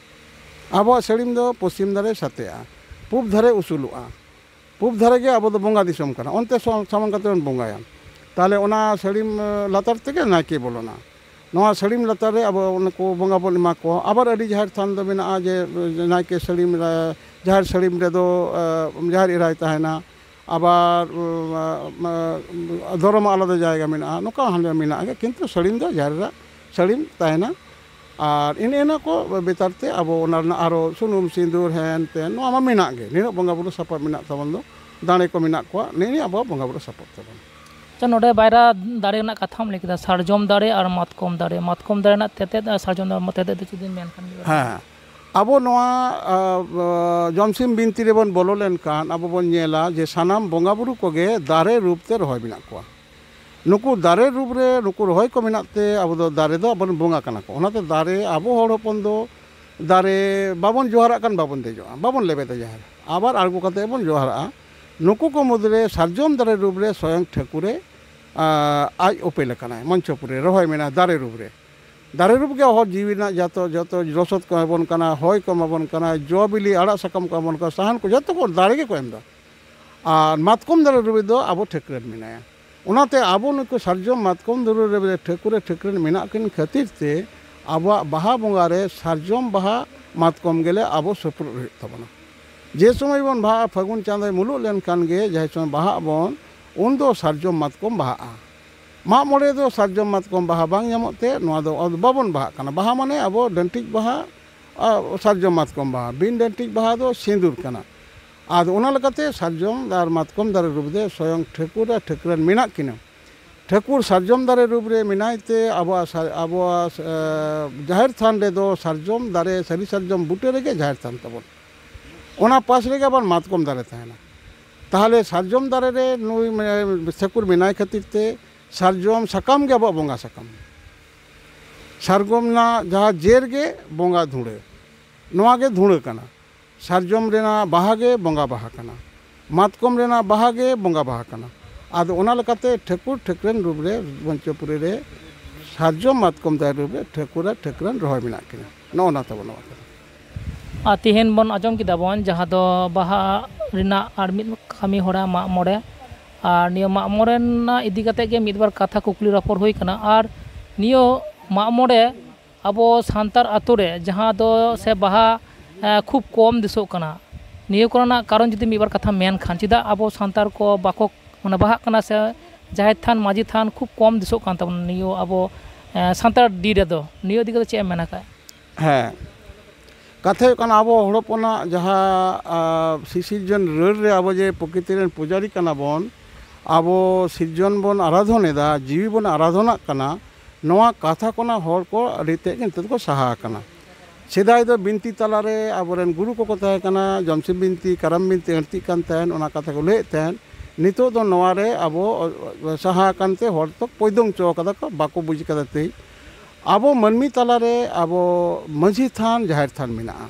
ᱟᱵᱚᱣᱟᱜ ᱥᱟᱹᱲᱤᱢ ᱫᱚ ᱯᱚᱥᱪᱤᱢ ᱫᱷᱟᱨᱮ ᱥᱟᱛᱮᱜᱼᱟ, ᱯᱩᱵ ᱫᱷᱟᱨᱮ ᱩᱥᱩᱞᱚᱜᱼᱟ᱾ ᱯᱩᱵ ᱫᱷᱟᱨᱮ ᱜᱮ ᱟᱵᱚ ᱫᱚ ᱵᱚᱸᱜᱟ ᱫᱤᱥᱚᱢ ᱠᱟᱱᱟ, ᱚᱱᱛᱮ ᱥᱚ-, ᱥᱟᱢᱟᱝ ᱠᱟᱛᱮ ᱵᱚᱱ ᱵᱚᱸᱜᱟᱭᱟ᱾ ᱛᱟᱦᱚᱞᱮ ᱚᱱᱟ ᱥᱟᱹᱲᱤᱢ, ᱮ, ᱞᱟᱛᱟᱨ ᱛᱮᱜᱮ ᱱᱟᱭᱠᱮ ᱵᱚᱞᱚᱱᱟ᱾ ᱱᱚᱣᱟ ᱥᱟᱹᱲᱤᱢ ᱞᱟᱛᱟᱨ ᱨᱮ ᱟᱵᱚ ᱚᱱᱟ ᱠᱚ ᱵᱚᱸᱜᱟ ᱵᱚᱱ ᱮᱢᱟ ᱠᱚᱣᱟ᱾ ᱟᱵᱟᱨ ᱟᱹᱰᱤ ᱡᱟᱦᱮᱨ ᱛᱷᱟᱱ ᱫᱚ ᱢᱮᱱᱟᱜᱼᱟ ᱡᱮ, ᱮ, ᱱᱟᱭᱠᱮ ᱥᱟᱹᱲᱤᱢ ᱨᱮ, ᱡᱟᱦᱮᱨ ᱥᱟᱹᱲᱤᱢ ᱨᱮᱫᱚ, ᱮ, ᱡᱟᱦᱮᱨ ᱮᱨᱟᱭ ᱛᱟᱦᱮᱱᱟ᱾ ᱟᱵᱟᱨ, ᱩ, ᱟ, ᱟ, ᱫᱷᱚᱨᱚᱢ ᱟᱞᱟᱫᱟ ᱡᱟᱭᱜᱟ ᱢᱮᱱᱟᱜᱼᱟ, ᱱᱚᱝᱠᱟ ᱦᱚᱸ ᱢᱮᱱᱟᱜ ᱜᱮᱭᱟ, ᱠᱤᱱᱛᱩ ᱥᱟᱹᱲᱤᱢ ᱫᱚ ᱡᱟᱦᱮᱨ ᱨᱮ ᱥᱟᱹᱲᱤᱢ ᱛᱟᱦᱮᱱᱟ᱾ ᱟᱨ ᱮᱱᱮ ᱤᱱᱟᱹ ᱠᱚ ᱵᱮᱛᱟᱨ ᱛᱮ ᱟᱵᱚ ᱚᱱᱟ ᱨᱮᱱᱟᱜ ᱟᱨᱚ ᱥᱩᱱᱩᱢ ᱥᱤᱸᱫᱩᱨ ᱦᱮᱱ ᱛᱮᱱ ᱱᱚᱣᱟ ᱢᱟ ᱢᱮᱱᱟᱜ ᱜᱮ, ᱱᱤᱱᱟᱹᱜ ᱵᱚᱸᱜᱟ ᱵᱩᱨᱩ ᱥᱟᱯᱟᱵ ᱢᱮᱱᱟᱜ ᱛᱟᱵᱚᱱ ᱫᱚ, ᱫᱟᱲᱮ ᱠᱚ ᱢᱮᱱᱟᱜ ᱠᱚᱣᱟ, ᱱᱤᱱᱟᱹᱜ ᱟᱵᱚᱣᱟᱜ ᱵᱚᱸᱜᱟ ᱵᱩᱨᱩ ᱥᱟᱯᱟᱵ ᱛᱟᱵᱚᱱ᱾ ᱟᱪᱪᱷᱟ, ᱱᱚᱰᱮ ᱵᱟᱭᱨᱟ ᱫᱟᱨᱮ ᱨᱮᱱᱟᱜ ᱠᱟᱛᱷᱟᱢ ᱞᱟᱹᱭ ᱠᱮᱫᱟ, ᱥᱟᱨᱡᱚᱢ ᱫᱟᱨᱮ ᱟᱨ ᱢᱟᱛᱠᱚᱢ ᱫᱟᱨᱮ, ᱢᱟᱛᱠᱚᱢ ᱫᱟᱨᱮ ᱨᱮᱱᱟᱜ ᱛᱮᱛᱮᱫ ᱟᱨ ᱥᱟᱨᱡᱚᱢ ᱫᱟᱨᱮ ᱨᱮᱱᱟᱜ ᱛᱮᱛᱮᱫ ᱫᱚ ᱡᱩᱫᱤᱢ ᱢᱮᱱ ᱠᱷᱟᱱ ᱜᱮ᱾ ᱦᱮᱸ, ᱟᱵᱚ ᱱᱚᱣᱟ, ᱟ, ᱟ, ᱡᱚᱢᱥᱤᱢ ᱵᱤᱱᱛᱤ ᱨᱮᱵᱚᱱ ᱵᱚᱞᱚ ᱞᱮᱱᱠᱷᱟᱱ ᱟᱵᱚ ᱵᱚᱱ ᱧᱮᱞᱟ ᱡᱮ ᱥᱟᱱᱟᱢ ᱵᱚᱸᱜᱟ ᱵᱩᱨᱩ ᱠᱚᱜᱮ ᱫᱟᱨᱮ ᱨᱩᱯ ᱛᱮ ᱨᱚᱦᱚᱭ ᱢᱮᱱᱟᱜ ᱠᱚᱣᱟ᱾ ᱱᱩᱠᱩ ᱫᱟᱨᱮ ᱨᱩᱯ ᱨᱮ ᱱᱩᱠᱩ ᱨᱚᱦᱚᱭ ᱠᱚ ᱢᱮᱱᱟᱜ ᱛᱮ ᱟᱵᱚ ᱫᱚ ᱫᱟᱨᱮ ᱫᱚ ᱟᱵᱚᱨᱮᱱ ᱵᱚᱸᱜᱟ ᱠᱟᱱᱟ ᱠᱚ᱾ ᱚᱱᱟᱛᱮ ᱫᱟᱨᱮ, ᱟᱵᱚ ᱦᱚᱲ ᱦᱚᱯᱚᱱ ᱫᱚ ᱫᱟᱨᱮ ᱵᱟᱵᱚᱱ ᱡᱚᱦᱟᱨᱟᱜ ᱠᱟᱱ ᱵᱟᱵᱚᱱ ᱫᱮᱡᱚᱜᱼᱟ, ᱵᱟᱵᱚᱱ ᱞᱮᱵᱮᱫᱟ ᱡᱟᱦᱮᱨ, ᱟᱵᱟᱨ ᱟᱬᱜᱚ ᱠᱟᱛᱮ ᱵᱚᱱ ᱡᱚᱦᱟᱨᱟᱜᱼᱟ᱾ ᱱᱩᱠᱩ ᱠᱚ ᱢᱩᱫᱽᱨᱮ ᱥᱟᱨᱡᱚᱢ ᱫᱟᱨᱮ ᱨᱩᱯ ᱨᱮ ᱥᱚᱭᱚᱝ ᱴᱷᱟᱹᱠᱩᱨᱮ, ᱟ, ᱟᱡ ᱩᱯᱮᱞ ᱟᱠᱟᱱᱟᱭ, ᱢᱚᱧᱪᱚᱯᱩᱨᱤ ᱨᱮ ᱨᱚᱦᱚᱭ ᱢᱮᱱᱟᱜᱼᱟ ᱫᱟᱨᱮ ᱨᱩᱯ ᱨᱮ᱾ ᱫᱟᱨᱮ ᱨᱩᱯ ᱜᱮ ᱦᱚᱲ ᱡᱤᱣᱤ ᱨᱮᱱᱟᱜ ᱡᱚᱛᱚ, ᱡᱚᱛᱚ ᱞᱚᱥᱚᱫ ᱠᱚ ᱮᱢᱟᱵᱚᱱ ᱠᱟᱱᱟ, ᱦᱚᱭ ᱠᱚ ᱮᱢᱟᱵᱚᱱ ᱠᱟᱱᱟ, ᱡᱚ ᱵᱤᱞᱤ ᱟᱲᱟᱜ ᱥᱟᱠᱟᱢ ᱠᱚ ᱮᱢᱟᱵᱚᱱ ᱠᱟᱱᱟ, ᱥᱟᱦᱟᱱ ᱠᱚ ᱡᱚᱛᱚ ᱠᱚ ᱫᱟᱨᱮ ᱜᱮᱠᱚ ᱮᱢ ᱮᱫᱟ᱾ ᱟᱨ ᱢᱟᱛᱠᱚᱢ ᱫᱟᱨᱮ ᱨᱩᱯ ᱫᱚ ᱟᱵᱚ ᱴᱷᱟᱹᱠᱨᱟᱹᱱ ᱢᱮᱱᱟᱭᱟ᱾ ᱚᱱᱟᱛᱮ ᱟᱵᱚ ᱱᱩᱠᱩ ᱥᱟᱨᱡᱚᱢ ᱢᱟᱛᱠᱚᱢ ᱫᱟᱨᱮ ᱨᱮ ᱴᱷᱟᱹᱠᱩᱨ ᱨᱮ ᱴᱷᱟᱹᱠᱨᱟᱹᱱ ᱢᱮᱱᱟᱜ ᱠᱤᱱ ᱠᱷᱟᱹᱛᱤᱨ ᱛᱮ ᱟᱵᱚᱣᱟᱜ ᱵᱟᱦᱟ ᱵᱚᱸᱜᱟ ᱨᱮ ᱥᱟᱨᱡᱚᱢ ᱵᱟᱦᱟ ᱢᱟᱛᱠᱚᱢ ᱜᱮᱞᱮ ᱟᱵᱚ ᱥᱩᱯᱨᱩᱫ ᱦᱩᱭᱩᱜ ᱛᱟᱵᱚᱱᱟ᱾ ᱡᱮ ᱥᱚᱢᱚᱭ ᱵᱚᱱ ᱵᱟᱦᱟᱜᱼᱟ, ᱯᱷᱟᱹᱜᱩᱱ ᱪᱟᱸᱫᱚᱭ ᱢᱩᱞᱩᱜ ᱞᱮᱱᱠᱷᱟᱱ ᱜᱮ ᱡᱟᱦᱟᱸ ᱥᱚᱢᱚᱭ ᱵᱟᱦᱟᱜ ᱟᱵᱚᱱ, ᱩᱱᱫᱚ ᱥᱟᱨᱡᱚᱢ ᱢᱟᱛᱠᱚᱢ ᱵᱟᱦᱟᱜᱼᱟ᱾ ᱢᱟᱜ ᱢᱚᱬᱮ ᱫᱚ ᱥᱟᱨᱡᱚᱢ ᱢᱟᱛᱠᱚᱢ ᱵᱟᱦᱟ ᱵᱟᱝ ᱧᱟᱢᱚᱜ ᱛᱮ ᱱᱚᱣᱟ ᱫᱚ ᱟᱫᱚ ᱵᱟᱵᱚᱱ ᱵᱟᱦᱟᱜ ᱠᱟᱱᱟ᱾ ᱵᱟᱦᱟ ᱢᱟᱱᱮ ᱟᱵᱚ ᱰᱟᱹᱱᱴᱤᱡ ᱵᱟᱦᱟ, ᱟᱨ ᱥᱟᱨᱡᱚᱢ ᱢᱟᱛᱠᱚᱢ ᱵᱟᱦᱟ, ᱵᱤᱱ ᱰᱟᱹᱱᱴᱤᱡ ᱵᱟᱦᱟ ᱫᱚ ᱥᱤᱸᱫᱩᱨ ᱠᱟᱱᱟ᱾ ᱟᱫᱚ ᱚᱱᱟ ᱞᱮᱠᱟᱛᱮ ᱥᱟᱨᱡᱚᱢ ᱟᱨ ᱢᱟᱛᱠᱚᱢ ᱫᱟᱨᱮ ᱨᱩᱯ ᱫᱚ ᱥᱚᱭᱚᱝ ᱴᱷᱟᱹᱠᱩᱨ ᱟᱨ ᱴᱷᱟᱹᱠᱨᱟᱹᱱ ᱢᱮᱱᱟᱜ ᱠᱤᱱᱟ᱾ ᱴᱷᱟᱹᱠᱩᱨ ᱥᱟᱨᱡᱚᱢ ᱫᱟᱨᱮ ᱨᱩᱯ ᱨᱮ ᱢᱮᱱᱟᱭ ᱛᱮ ᱟᱵᱚᱣᱟᱜ ᱥᱟ-, ᱟᱵᱚᱣᱟᱜ, ᱮ, ᱡᱟᱦᱮᱨ ᱛᱷᱟᱱ ᱨᱮᱫᱚ ᱥᱟᱨᱡᱚᱢ ᱫᱟᱨᱮ, ᱥᱟᱹᱨᱤ ᱥᱟᱨᱡᱚᱢ ᱵᱩᱴᱟᱹ ᱨᱮᱜᱮ ᱡᱟᱦᱮᱨ ᱛᱷᱟᱱ ᱛᱟᱵᱚᱱ᱾ ᱚᱱᱟ ᱯᱟᱥ ᱨᱮᱜᱮ ᱟᱵᱟᱨ ᱢᱟᱛᱠᱚᱢ ᱫᱟᱨᱮ ᱛᱟᱦᱮᱱᱟ᱾ ᱛᱟᱦᱚᱞᱮ ᱥᱟᱨᱡᱚᱢ ᱫᱟᱨᱮ ᱨᱮ ᱱᱩᱭ ᱢᱮ-, ᱴᱷᱟᱹᱠᱩᱨ ᱢᱮᱱᱟᱭ ᱠᱷᱟᱹᱛᱤᱨ ᱛᱮ ᱥᱟᱨᱡᱚᱢ ᱥᱟᱠᱟᱢ ᱜᱮ ᱟᱵᱚᱣᱟᱜ ᱵᱚᱸᱜᱟ ᱥᱟᱠᱟᱢ᱾ ᱥᱟᱨᱡᱚᱢ ᱨᱮᱱᱟᱜ ᱡᱟᱦᱟᱸ ᱡᱮᱨ ᱜᱮ ᱵᱚᱸᱜᱟ ᱫᱷᱩᱬᱟᱹ, ᱱᱚᱣᱟ ᱜᱮ ᱫᱷᱩᱬᱟᱹ ᱠᱟᱱᱟ᱾ ᱥᱟᱨᱡᱚᱢ ᱨᱮᱱᱟᱜ ᱵᱟᱦᱟ ᱜᱮ ᱵᱚᱸᱜᱟ ᱵᱟᱦᱟ ᱠᱟᱱᱟ, ᱢᱟᱛᱠᱚᱢ ᱨᱮᱱᱟᱜ ᱵᱟᱦᱟ ᱜᱮ ᱵᱚᱸᱜᱟ ᱵᱟᱦᱟ ᱠᱟᱱᱟ᱾ ᱟᱫᱚ ᱚᱱᱟ ᱞᱮᱠᱟᱛᱮ ᱴᱷᱟᱹᱠᱩᱨ ᱴᱷᱟᱹᱠᱨᱟᱹᱱ ᱨᱩᱯ ᱨᱮ ᱢᱚᱧᱪᱚᱯᱩᱨᱤ ᱨᱮ ᱥᱟᱨᱡᱚᱢ ᱢᱟᱛᱠᱚᱢ ᱫᱟᱨᱮ ᱨᱩᱯ ᱨᱮ ᱴᱷᱟᱹᱠᱩᱨ ᱟᱨ ᱴᱷᱟᱹᱠᱨᱟᱹᱱ ᱨᱚᱦᱚᱭ ᱢᱮᱱᱟᱜ ᱠᱤᱱᱟ᱾ ᱱᱚᱜᱼᱚ ᱱᱟ ᱛᱟᱵᱚᱱ ᱱᱚᱣᱟ ᱠᱟᱛᱷᱟ᱾ ᱟᱨ ᱛᱮᱦᱮᱧ ᱵᱚᱱ ᱟᱸᱡᱚᱢ ᱠᱮᱫᱟ ᱵᱚᱱ ᱡᱟᱦᱟᱸ ᱫᱚ ᱵᱟᱦᱟ ᱨᱮᱱᱟᱜ ᱟᱨ ᱢᱤᱫ ᱠᱟᱹᱢᱤ ᱦᱚᱨᱟ ᱢᱟᱜ ᱢᱚᱬᱮ, ᱟᱨ ᱱᱤᱭᱟᱹ ᱢᱟᱜ ᱢᱚᱬᱮ ᱨᱮᱱᱟᱜ ᱤᱫᱤ ᱠᱟᱛᱮ ᱜᱮ ᱢᱤᱫ ᱵᱟᱨ ᱠᱟᱛᱷᱟ ᱠᱩᱠᱞᱤ ᱨᱚᱯᱚᱲ ᱦᱩᱭ ᱠᱟᱱᱟ᱾ ᱟᱨ ᱱᱤᱭᱟᱹ ᱢᱟᱜ ᱢᱚᱬᱮ ᱟᱵᱚ ᱥᱟᱱᱛᱟᱲ ᱟᱛᱳ ᱨᱮ ᱡᱟᱦᱟᱸ ᱫᱚ ᱥᱮ ᱵᱟᱦᱟ ᱮ, ᱠᱷᱩᱵ ᱠᱚᱢ ᱫᱤᱥᱚᱜ ᱠᱟᱱᱟ, ᱱᱤᱭᱟᱹ ᱠᱚᱨᱮᱱᱟᱜ ᱠᱟᱨᱚᱱ ᱡᱩᱫᱤ ᱢᱤᱫ ᱵᱟᱨ ᱠᱟᱛᱷᱟ ᱢᱮᱱ ᱠᱷᱟᱱ, ᱪᱮᱫᱟᱜ ᱟᱵᱚ ᱥᱟᱱᱛᱟᱲ ᱠᱚ ᱵᱟᱠᱚ ᱢᱟᱱᱮ ᱵᱟᱦᱟᱜ ᱠᱟᱱᱟ ᱥᱮ ᱡᱟᱦᱮᱨ ᱛᱷᱟᱱ ᱢᱟᱹᱡᱷᱤ ᱛᱷᱟᱱ ᱠᱷᱩᱵ ᱠᱚᱢ ᱫᱤᱥᱚᱜ ᱠᱟᱱ ᱛᱟᱵᱚᱱᱟ ᱱᱤᱭᱟᱹ ᱟᱵᱚ ᱮ, ᱥᱟᱱᱛᱟᱲ ᱰᱤ ᱨᱮᱫᱚ? ᱱᱤᱭᱟᱹ ᱤᱫᱤ ᱠᱟᱛᱮ ᱪᱮᱫ ᱮᱢ ᱢᱮᱱ ᱟᱠᱟᱫ? ᱦᱮᱸ, ᱠᱟᱛᱷᱟ ᱦᱩᱭᱩᱜ ᱠᱟᱱᱟ, ᱟᱵᱚ ᱦᱚᱲ ᱦᱚᱯᱚᱱᱟᱜ ᱡᱟᱦᱟᱸ, ᱟ, ᱥᱤᱥᱤᱨᱡᱚᱱ ᱨᱟᱹᱲ ᱨᱮ ᱟᱵᱚ ᱡᱮ ᱯᱨᱚᱠᱨᱤᱛᱤ ᱨᱮᱱ ᱯᱩᱡᱟᱨᱤ ᱠᱟᱱᱟ ᱵᱚᱱ, ᱟᱵᱚ ᱥᱤᱨᱡᱚᱱ ᱵᱚᱱ ᱟᱨᱟᱫᱷᱚᱱ ᱮᱫᱟ, ᱡᱤᱣᱤ ᱵᱚᱱ ᱟᱨᱟᱫᱷᱚᱱᱟᱜ ᱠᱟᱱᱟ, ᱱᱚᱣᱟ ᱠᱟᱛᱷᱟ ᱠᱷᱚᱱᱟᱜ ᱦᱚᱲ ᱠᱚ ᱟᱹᱰᱤ ᱛᱮᱫ ᱜᱮ ᱱᱤᱛᱚᱜ ᱫᱚᱠᱚ ᱥᱟᱦᱟ ᱟᱠᱟᱱᱟ᱾ ᱥᱮᱫᱟᱭ ᱫᱚ ᱵᱤᱱᱛᱤ ᱛᱟᱞᱟᱨᱮ ᱟᱵᱚᱨᱮᱱ ᱜᱩᱨᱩ ᱠᱚᱠᱚ ᱛᱟᱦᱮᱸ ᱠᱟᱱᱟ, ᱡᱚᱢᱥᱤᱢ ᱵᱤᱱᱛᱤ, ᱠᱟᱨᱟᱢ ᱵᱤᱱᱛᱤ ᱟᱹᱬᱛᱤᱜ ᱠᱟᱱ ᱛᱟᱦᱮᱸᱱ, ᱚᱱᱟ ᱠᱟᱛᱷᱟ ᱠᱚ ᱞᱟᱹᱭᱮᱫ ᱛᱟᱦᱮᱸᱱ᱾ ᱱᱤᱛᱚᱜ ᱫᱚ ᱱᱚᱣᱟ ᱨᱮ ᱟᱵᱚ ᱥᱟᱦᱟ ᱟᱠᱟᱱ ᱛᱮ ᱦᱚᱲ ᱫᱚ ᱯᱚᱭᱫᱚᱝ ᱦᱚᱪᱚ ᱠᱟᱫᱟ ᱠᱚ, ᱵᱟᱠᱚ ᱵᱩᱡᱽ ᱠᱟᱫᱟ᱾ ᱛᱮᱭ ᱟᱵᱚ ᱢᱟᱹᱱᱢᱤ ᱛᱟᱞᱟᱨᱮ ᱟᱵᱚ ᱢᱟᱹᱡᱷᱤ ᱛᱷᱟᱱ, ᱡᱟᱦᱮᱨ ᱛᱷᱟᱱ ᱢᱮᱱᱟᱜᱼᱟ᱾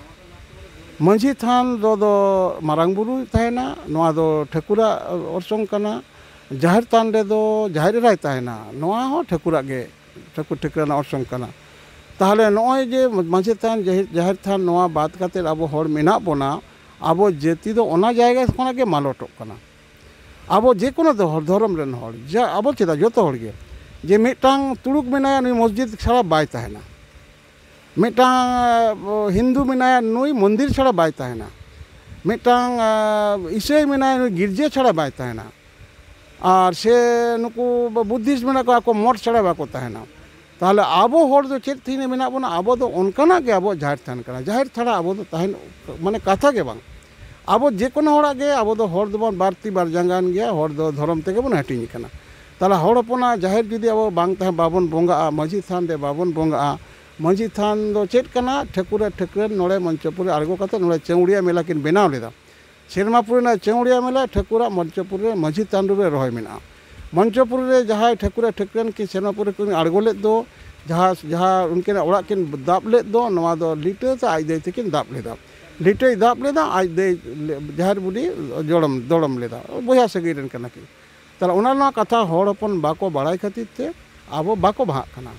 ᱢᱟᱹᱡᱷᱤ ᱛᱷᱟᱱ ᱫᱚ, ᱫᱚ ᱢᱟᱨᱟᱝ ᱵᱩᱨᱩ ᱛᱟᱦᱮᱱᱟ, ᱱᱚᱣᱟ ᱫᱚ ᱴᱷᱟᱹᱠᱩᱨᱟᱜ ᱚᱨᱥᱚᱝ ᱠᱟᱱᱟ᱾ ᱡᱟᱦᱮᱨ ᱛᱷᱟᱱ ᱨᱮᱫᱚ ᱡᱟᱦᱮᱨ ᱮᱨᱟᱭ ᱛᱟᱦᱮᱱᱟ, ᱱᱚᱣᱟ ᱦᱚᱸ ᱴᱷᱟᱹᱠᱩᱨᱟᱜ ᱜᱮ, ᱴᱷᱟᱹᱠᱩᱨ ᱴᱷᱟᱹᱠᱨᱟᱹᱱᱟᱜ ᱚᱨᱥᱚᱝ ᱠᱟᱱᱟ᱾ ᱛᱟᱦᱚᱞᱮ ᱱᱚᱜᱼᱚᱭ ᱡᱮ ᱢᱟᱹᱡᱷᱤ ᱛᱷᱟᱱ, ᱡᱟᱦᱮᱨ, ᱡᱟᱦᱮᱨ ᱛᱷᱟᱱ, ᱱᱚᱣᱟ ᱵᱟᱫ ᱠᱟᱛᱮᱫ ᱟᱵᱚ ᱦᱚᱲ ᱢᱮᱱᱟᱜ ᱵᱚᱱᱟ, ᱟᱵᱚ ᱡᱟᱹᱛᱤ ᱫᱚ ᱚᱱᱟ ᱡᱟᱭᱜᱟ ᱠᱷᱚᱱᱟᱜ ᱜᱮ ᱢᱟᱞᱚᱴᱚᱜ ᱠᱟᱱᱟ᱾ ᱟᱵᱚ ᱡᱮ ᱠᱳᱱᱳ ᱫᱚ ᱦᱚᱲ, ᱫᱷᱚᱨᱚᱢ ᱨᱮᱱ ᱦᱚᱲ, ᱡᱟ ᱟᱵᱚ ᱪᱮᱫᱟᱜ ᱡᱚᱛᱚ ᱦᱚᱲ ᱜᱮ, ᱡᱮ ᱢᱤᱫᱴᱟᱝ ᱛᱩᱲᱩᱠ ᱢᱮᱱᱟᱭᱟ, ᱱᱩᱭ ᱢᱚᱥᱡᱤᱫ ᱪᱷᱟᱲᱟ ᱵᱟᱭ ᱛᱟᱦᱮᱱᱟ, ᱢᱤᱫᱴᱟᱝ, ᱟᱸ, ᱦᱤᱱᱫᱩ ᱢᱮᱱᱟᱭᱟ, ᱱᱩᱭ ᱢᱚᱱᱫᱤᱨ ᱪᱷᱟᱲᱟ ᱵᱟᱭ ᱛᱟᱦᱮᱱᱟ, ᱢᱤᱫᱴᱟᱝ, ᱟᱸ, ᱤᱥᱟᱹᱭ ᱢᱮᱱᱟᱭᱟ, ᱱᱩᱭ ᱜᱤᱨᱡᱟᱹ ᱪᱷᱟᱲᱟ ᱵᱟᱭ ᱛᱟᱦᱮᱱᱟ, ᱟᱨ ᱥᱮ ᱱᱩᱠᱩ ᱵᱩᱫᱽᱫᱷᱤᱥᱴ ᱢᱮᱱᱟᱜ ᱠᱚᱣᱟ, ᱟᱠᱚ ᱢᱚᱴ ᱪᱷᱟᱲᱟ ᱵᱟᱠᱚ ᱛᱟᱦᱮᱱᱟ᱾ ᱛᱟᱦᱚᱞᱮ ᱟᱵᱚ ᱦᱚᱲ ᱫᱚ ᱪᱮᱫ ᱛᱷᱤᱨ ᱨᱮ ᱢᱮᱱᱟᱜ ᱵᱚᱱᱟ? ᱟᱵᱚ ᱫᱚ ᱚᱱᱠᱟᱱᱟᱜ ᱜᱮ ᱟᱵᱚᱣᱟᱜ ᱡᱟᱦᱮᱨ ᱛᱷᱟᱱ ᱠᱟᱱᱟ, ᱡᱟᱦᱮᱨ ᱪᱷᱟᱲᱟ ᱟᱵᱚ ᱫᱚ ᱛᱟᱦᱮᱱ ᱢᱟᱱᱮ ᱠᱟᱛᱷᱟ ᱜᱮ ᱵᱟᱝ᱾ ᱟᱵᱚ ᱡᱮ ᱠᱳᱱᱳ ᱦᱚᱲᱟᱜ ᱜᱮ, ᱟᱵᱚ ᱫᱚ ᱦᱚᱲ ᱫᱚᱵᱚᱱ ᱵᱟᱨ ᱛᱤ ᱵᱟᱨ ᱡᱟᱸᱜᱟᱱ ᱜᱮᱭᱟ, ᱦᱚᱲ ᱫᱚ ᱫᱷᱚᱨᱚᱢ ᱛᱮᱜᱮ ᱵᱚᱱ ᱦᱟᱹᱴᱤᱧ ᱟᱠᱟᱱᱟ᱾ ᱛᱟᱦᱚᱞᱮ ᱦᱚᱲ ᱦᱚᱯᱚᱱᱟᱜ ᱡᱟᱦᱮᱨ ᱡᱩᱫᱤ ᱟᱵᱚ ᱵᱟᱝ ᱛᱟᱦᱮᱸ, ᱵᱟᱵᱚᱱ ᱵᱚᱸᱜᱟᱜᱼᱟ, ᱢᱟᱹᱡᱷᱤ ᱛᱷᱟᱱ ᱨᱮ ᱵᱟᱵᱚᱱ ᱵᱚᱸᱜᱟᱜᱼᱟ, ᱢᱟᱹᱡᱷᱤ ᱛᱷᱟᱱ ᱫᱚ ᱪᱮᱫ ᱠᱟᱱᱟ? ᱴᱷᱟᱹᱠᱩᱨ ᱟᱨ ᱴᱷᱟᱹᱠᱨᱟᱹᱱ ᱱᱚᱰᱮ ᱢᱚᱧᱪᱚᱯᱩᱨ ᱨᱮ ᱟᱬᱜᱚ ᱠᱟᱛᱮ ᱱᱚᱰᱮ ᱪᱟᱹᱣᱲᱤᱭᱟ ᱢᱮᱞᱟ ᱠᱤᱱ ᱵᱮᱱᱟᱣ ᱞᱮᱫᱟ᱾ ᱥᱮᱨᱢᱟᱯᱩᱨᱤ ᱨᱮᱱᱟᱜ ᱪᱮᱣᱲᱤᱭᱟ ᱢᱮᱞᱟ ᱴᱷᱟᱹᱠᱩᱨᱟᱜ ᱢᱚᱧᱪᱚᱯᱩᱨᱤ ᱨᱮ ᱢᱟᱹᱡᱷᱤ ᱛᱷᱟᱱ ᱨᱮ ᱨᱚᱦᱚᱭ ᱢᱮᱱᱟᱜᱼᱟ᱾ ᱢᱚᱧᱪᱚᱯᱩᱨᱤ ᱨᱮ ᱡᱟᱦᱟᱸᱭ ᱴᱷᱟᱹᱠᱩᱨ ᱴᱷᱟᱹᱠᱨᱟᱹᱱ ᱠᱤᱱ ᱥᱮᱨᱢᱟᱯᱩᱨᱤ ᱠᱤᱱ ᱟᱬᱜᱚ ᱞᱮᱫ ᱫᱚ, ᱡᱟᱦᱟᱸ ᱡᱟᱦᱟᱸ ᱩᱱᱠᱤᱱᱟᱜ ᱚᱲᱟᱜ ᱠᱤᱱ ᱫᱟᱵ ᱞᱮᱫ ᱫᱚ, ᱱᱚᱣᱟ ᱫᱚ ᱞᱤᱴᱟᱹ ᱛᱮ ᱟᱡ ᱫᱟᱹᱭ ᱛᱮᱠᱤᱱ ᱫᱟᱵ ᱞᱮᱫᱟ᱾ ᱞᱤᱴᱟᱹᱭ ᱫᱟᱵ ᱞᱮᱫᱟ, ᱟᱡ ᱫᱟᱹᱭ ᱡᱟᱦᱮᱨ ᱵᱩᱰᱷᱤ ᱡᱚᱲᱚᱢ ᱫᱚᱲᱚᱢ ᱞᱮᱫᱟ, ᱵᱚᱭᱦᱟ ᱥᱟᱹᱜᱟᱹᱭ ᱨᱮᱱ ᱠᱟᱱᱟ ᱠᱤᱱ᱾ ᱛᱟᱦᱚᱞᱮ ᱚᱱᱟ ᱱᱚᱣᱟ ᱠᱟᱛᱷᱟ ᱦᱚᱲ ᱦᱚᱯᱚᱱ ᱵᱟᱠᱚ ᱵᱟᱲᱟᱭ ᱠᱷᱟᱹᱛᱤᱨ ᱛᱮ ᱟᱵᱚ ᱵᱟᱠᱚ ᱵᱟᱦᱟᱜ ᱠᱟᱱᱟ,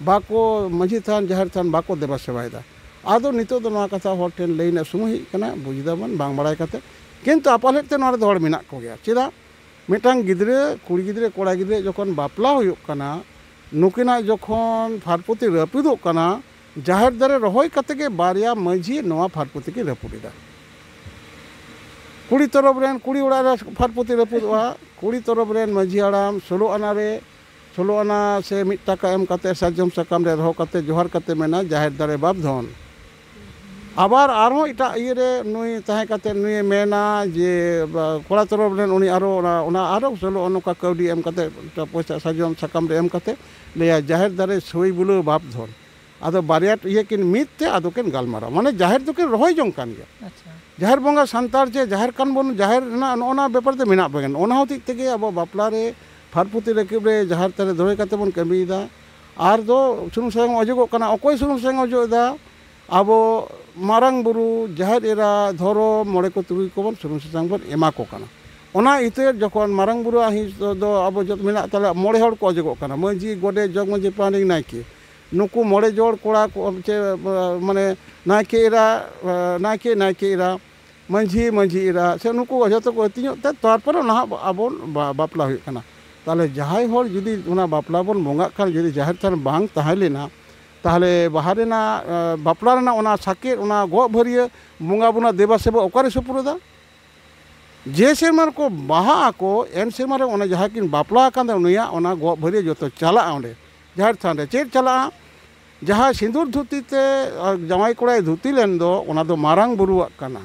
ᱵᱟᱠᱚ ᱢᱟᱹᱡᱷᱤ ᱛᱷᱟᱱ ᱡᱟᱦᱮᱨ ᱛᱷᱟᱱ ᱵᱟᱠᱚ ᱫᱮᱵᱟ ᱥᱮᱵᱟᱭᱮᱫᱟ᱾ ᱟᱫᱚ ᱱᱤᱛᱚᱜ ᱫᱚ ᱱᱚᱣᱟ ᱠᱟᱛᱷᱟ ᱦᱚᱲ ᱴᱷᱮᱱ ᱞᱟᱹᱭ ᱨᱮᱱᱟᱜ ᱥᱚᱢᱚᱭ ᱦᱮᱡ ᱟᱠᱟᱱᱟ, ᱵᱩᱡ ᱫᱟᱵᱚᱱ ᱵᱟᱝ ᱵᱟᱲᱟᱭ ᱠᱟᱛᱮ, ᱠᱤᱱᱛᱩ ᱟᱯᱟᱞᱮᱫ ᱛᱮ ᱱᱚᱣᱟ ᱨᱮᱫᱚ ᱦᱚᱲ ᱢᱮᱱᱟᱜ ᱠᱚᱜᱮᱭᱟ᱾ ᱪᱮᱫᱟᱜ? ᱢᱤᱫᱴᱟᱝ ᱜᱤᱫᱽᱨᱟᱹ, ᱠᱩᱲᱤ ᱜᱤᱫᱽᱨᱟᱹ ᱠᱚᱲᱟ ᱜᱤᱫᱽᱨᱟᱹ ᱡᱚᱠᱷᱚᱱ ᱵᱟᱯᱞᱟ ᱦᱩᱭᱩᱜ ᱠᱟᱱᱟ, ᱱᱩᱠᱤᱱᱟᱜ ᱡᱚᱠᱷᱚᱱ ᱯᱷᱟᱨᱯᱩᱛᱤ ᱨᱟᱹᱯᱩᱫᱚᱜ ᱠᱟᱱᱟ, ᱡᱟᱦᱮᱨ ᱫᱟᱨᱮ ᱨᱚᱦᱚᱭ ᱠᱟᱛᱮ ᱜᱮ ᱵᱟᱨᱭᱟ ᱢᱟᱹᱡᱷᱤ ᱱᱚᱣᱟ ᱯᱷᱟᱨᱯᱩᱛᱤ ᱠᱤᱱ ᱨᱟᱹᱯᱩᱫ ᱮᱫᱟ᱾ ᱠᱩᱲᱤ ᱛᱚᱨᱚᱯ ᱨᱮᱱ, ᱠᱩᱲᱤ ᱚᱲᱟᱜ ᱨᱮ ᱯᱷᱟᱨᱯᱩᱛᱤ ᱨᱟᱹᱯᱩᱫᱚᱜᱼᱟ, ᱠᱩᱲᱤ ᱛᱚᱨᱚᱯ ᱨᱮᱱ ᱢᱟᱹᱡᱷᱤ ᱦᱟᱲᱟᱢ ᱥᱳᱞᱳ ᱟᱱᱟ ᱨᱮ, ᱥᱳᱞᱳ ᱟᱱᱟ ᱥᱮ ᱢᱤᱫ ᱴᱟᱠᱟ ᱮᱢ ᱠᱟᱛᱮ ᱥᱟᱨᱡᱚᱢ ᱥᱟᱠᱟᱢ ᱨᱮ ᱫᱚᱦᱚ ᱠᱟᱛᱮ ᱡᱚᱦᱟᱨ ᱠᱟᱛᱮ ᱢᱮᱱᱟ, "ᱡᱟᱦᱮᱨ ᱫᱟᱨᱮ ᱵᱟᱯ ᱫᱷᱚᱱ᱾" ᱟᱵᱟᱨ ᱟᱨᱦᱚᱸ ᱮᱴᱟᱜ ᱤᱭᱟᱹ ᱨᱮ ᱱᱩᱭ ᱛᱟᱦᱮᱸ ᱠᱟᱛᱮ ᱱᱩᱭᱮ ᱢᱮᱱᱟ ᱡᱮ, ᱵᱟ, ᱠᱚᱲᱟ ᱛᱚᱨᱚᱯ ᱨᱮᱱ ᱩᱱᱤ ᱟᱨᱚ ᱚᱱᱟ, ᱚᱱᱟ ᱟᱨᱚ ᱥᱳᱞᱳ ᱱᱚᱝᱠᱟ ᱠᱟᱹᱣᱰᱤ ᱮᱢ ᱠᱟᱛᱮ, ᱯᱚᱭᱥᱟ ᱥᱟᱨᱡᱚᱢ ᱥᱟᱠᱟᱢ ᱨᱮ ᱮᱢ ᱠᱟᱛᱮ ᱞᱟᱹᱭᱟ, "ᱡᱟᱦᱮᱨ ᱫᱟᱨᱮ ᱥᱳᱭ ᱵᱩᱞᱟᱹᱣ ᱵᱟᱯ ᱫᱷᱚᱱ᱾" ᱟᱫᱚ ᱵᱟᱨᱭᱟ ᱤᱭᱟᱹ ᱠᱤᱱ ᱢᱤᱫ ᱛᱮ ᱟᱫᱚ ᱠᱤᱱ ᱜᱟᱞᱢᱟᱨᱟᱣᱟ, ᱢᱟᱱᱮ ᱡᱟᱦᱮᱨ ᱫᱚᱠᱤᱱ ᱨᱚᱦᱚᱭ ᱡᱚᱝ ᱠᱟᱱ ᱜᱮᱭᱟ᱾ ᱟᱪᱪᱷᱟ᱾ ᱡᱟᱦᱮᱨ ᱵᱚᱸᱜᱟ ᱥᱟᱱᱛᱟᱲ ᱡᱮ ᱡᱟᱦᱮᱨ ᱠᱟᱱ ᱵᱚᱱ, ᱡᱟᱦᱮᱨ ᱨᱮᱱᱟᱜ ᱱᱚᱜᱼᱚ ᱱᱚᱣᱟ ᱵᱮᱯᱟᱨ ᱛᱮ ᱢᱮᱱᱟᱜ ᱵᱚᱱ, ᱚᱱᱟ ᱦᱚᱛᱮᱡ ᱛᱮᱜᱮ ᱟᱵᱚ ᱵᱟᱯᱞᱟ ᱨᱮ ᱯᱷᱟᱨᱯᱩᱛᱤ ᱨᱟᱹᱠᱤᱵ ᱨᱮ ᱡᱟᱦᱮᱨ ᱛᱟᱞᱮ ᱫᱚᱦᱚᱭ ᱠᱟᱛᱮ ᱵᱚᱱ ᱠᱟᱹᱢᱤᱭᱮᱫᱟ᱾ ᱟᱨ ᱫᱚ ᱥᱩᱱᱩᱢ ᱥᱟᱥᱟᱝ ᱚᱡᱚᱜᱚᱜ ᱠᱟᱱᱟ᱾ ᱚᱠᱚᱭ ᱥᱩᱱᱩᱢ ᱥᱟᱥᱟᱝ ᱚᱡᱚᱜ ᱮᱫᱟ? ᱟᱵᱚ ᱢᱟᱨᱟᱝ ᱵᱩᱨᱩ, ᱡᱟᱦᱮᱨ ᱮᱨᱟ, ᱫᱷᱚᱨᱚᱢ, ᱢᱚᱬᱮ ᱠᱚ ᱛᱩᱨᱩᱭ ᱠᱚᱵᱚᱱ ᱥᱩᱱᱩᱢ ᱥᱟᱥᱟᱝ ᱵᱚᱱ ᱮᱢᱟ ᱠᱚ ᱠᱟᱱᱟ᱾ ᱚᱱᱟ ᱤᱛᱟᱹ ᱡᱚᱠᱷᱚᱱ ᱢᱟᱨᱟᱝ ᱵᱩᱨᱩᱣᱟᱜ ᱦᱤᱸᱥ ᱫᱚ, ᱫᱚ ᱟᱵᱚ ᱡᱚᱛᱚ ᱢᱮᱱᱟᱜ ᱛᱟᱞᱮᱭᱟ, ᱢᱚᱬᱮ ᱦᱚᱲ ᱠᱚ ᱚᱡᱚᱜᱚᱜ ᱠᱟᱱᱟ, ᱢᱟᱹᱡᱷᱤ, ᱜᱚᱰᱮᱛ, ᱡᱚᱜᱽ ᱢᱟᱹᱡᱷᱤ, ᱯᱟᱨᱟᱱᱤᱠ, ᱱᱟᱭᱠᱮ᱾ ᱱᱩᱠᱩ ᱢᱚᱬᱮ ᱡᱚᱲ ᱠᱚᱲᱟ ᱠᱚ, ᱪᱮ, ᱢᱟᱱᱮ ᱱᱟᱭᱠᱮ ᱮᱨᱟ, ᱱᱟᱭᱠᱮ, ᱱᱟᱭᱠᱮ ᱮᱨᱟ, ᱢᱟᱹᱡᱷᱤ, ᱢᱟᱹᱡᱷᱤ ᱮᱨᱟ, ᱥᱮ ᱱᱩᱠᱩ ᱡᱚᱛᱚ ᱠᱚ ᱟᱹᱛᱤᱧᱚᱜ ᱛᱮ ᱛᱟᱨᱯᱚᱨᱮ ᱱᱟᱦᱟᱜ ᱟᱵᱚ ᱵᱟ-, ᱵᱟᱯᱞᱟ ᱦᱩᱭᱩᱜ ᱠᱟᱱᱟ᱾ ᱛᱟᱦᱚᱞᱮ ᱡᱟᱦᱟᱸᱭ ᱦᱚᱲ ᱡᱩᱫᱤ ᱚᱱᱟ ᱵᱟᱯᱞᱟ ᱵᱚᱱ ᱵᱚᱸᱜᱟᱜ ᱠᱷᱟᱱ, ᱡᱩᱫᱤ ᱡᱟᱦᱮᱨ ᱛᱷᱟᱱ ᱵᱟᱝ ᱛᱟᱦᱮᱸ ᱞᱮᱱᱟ, ᱛᱟᱦᱚᱞᱮ ᱵᱟᱦᱟ ᱨᱮᱱᱟᱜ, ᱮ, ᱵᱟᱯᱞᱟ ᱨᱮᱱᱟᱜ ᱚᱱᱟ ᱥᱟᱠᱮᱛ, ᱚᱱᱟ ᱜᱚᱜ ᱵᱷᱟᱹᱨᱭᱟᱹ, ᱵᱚᱸᱜᱟ ᱵᱚᱱᱟ ᱫᱮᱵᱟ ᱥᱮᱵᱟ ᱚᱠᱟᱨᱮ ᱥᱩᱯᱩᱨᱩᱫᱟ? ᱡᱮ ᱥᱮᱨᱢᱟ ᱨᱮᱠᱚ ᱵᱟᱦᱟᱜ ᱟᱠᱚ, ᱮᱱ ᱥᱮᱨᱢᱟ ᱨᱮ ᱚᱱᱟ ᱡᱟᱦᱟᱸ ᱠᱤᱱ ᱵᱟᱯᱞᱟ ᱟᱠᱟᱱ ᱫᱚ, ᱩᱱᱤᱭᱟᱜ ᱚᱱᱟ ᱜᱚᱜ ᱵᱷᱟᱹᱨᱭᱟᱹ ᱡᱚᱛᱚ ᱪᱟᱞᱟᱜᱼᱟ ᱚᱸᱰᱮ ᱡᱟᱦᱮᱨ ᱛᱷᱟᱱ ᱨᱮ᱾ ᱪᱮᱫ ᱪᱟᱞᱟᱜᱼᱟ? ᱡᱟᱦᱟᱸ ᱥᱤᱸᱫᱩᱨ ᱫᱷᱩᱛᱤ ᱛᱮ, ᱟ, ᱡᱟᱶᱟᱭ ᱠᱚᱲᱟᱭ ᱫᱷᱩᱛᱤ ᱞᱮᱱ ᱫᱚ, ᱚᱱᱟ ᱫᱚ ᱢᱟᱨᱟᱝ ᱵᱩᱨᱩᱣᱟᱜ ᱠᱟᱱᱟ᱾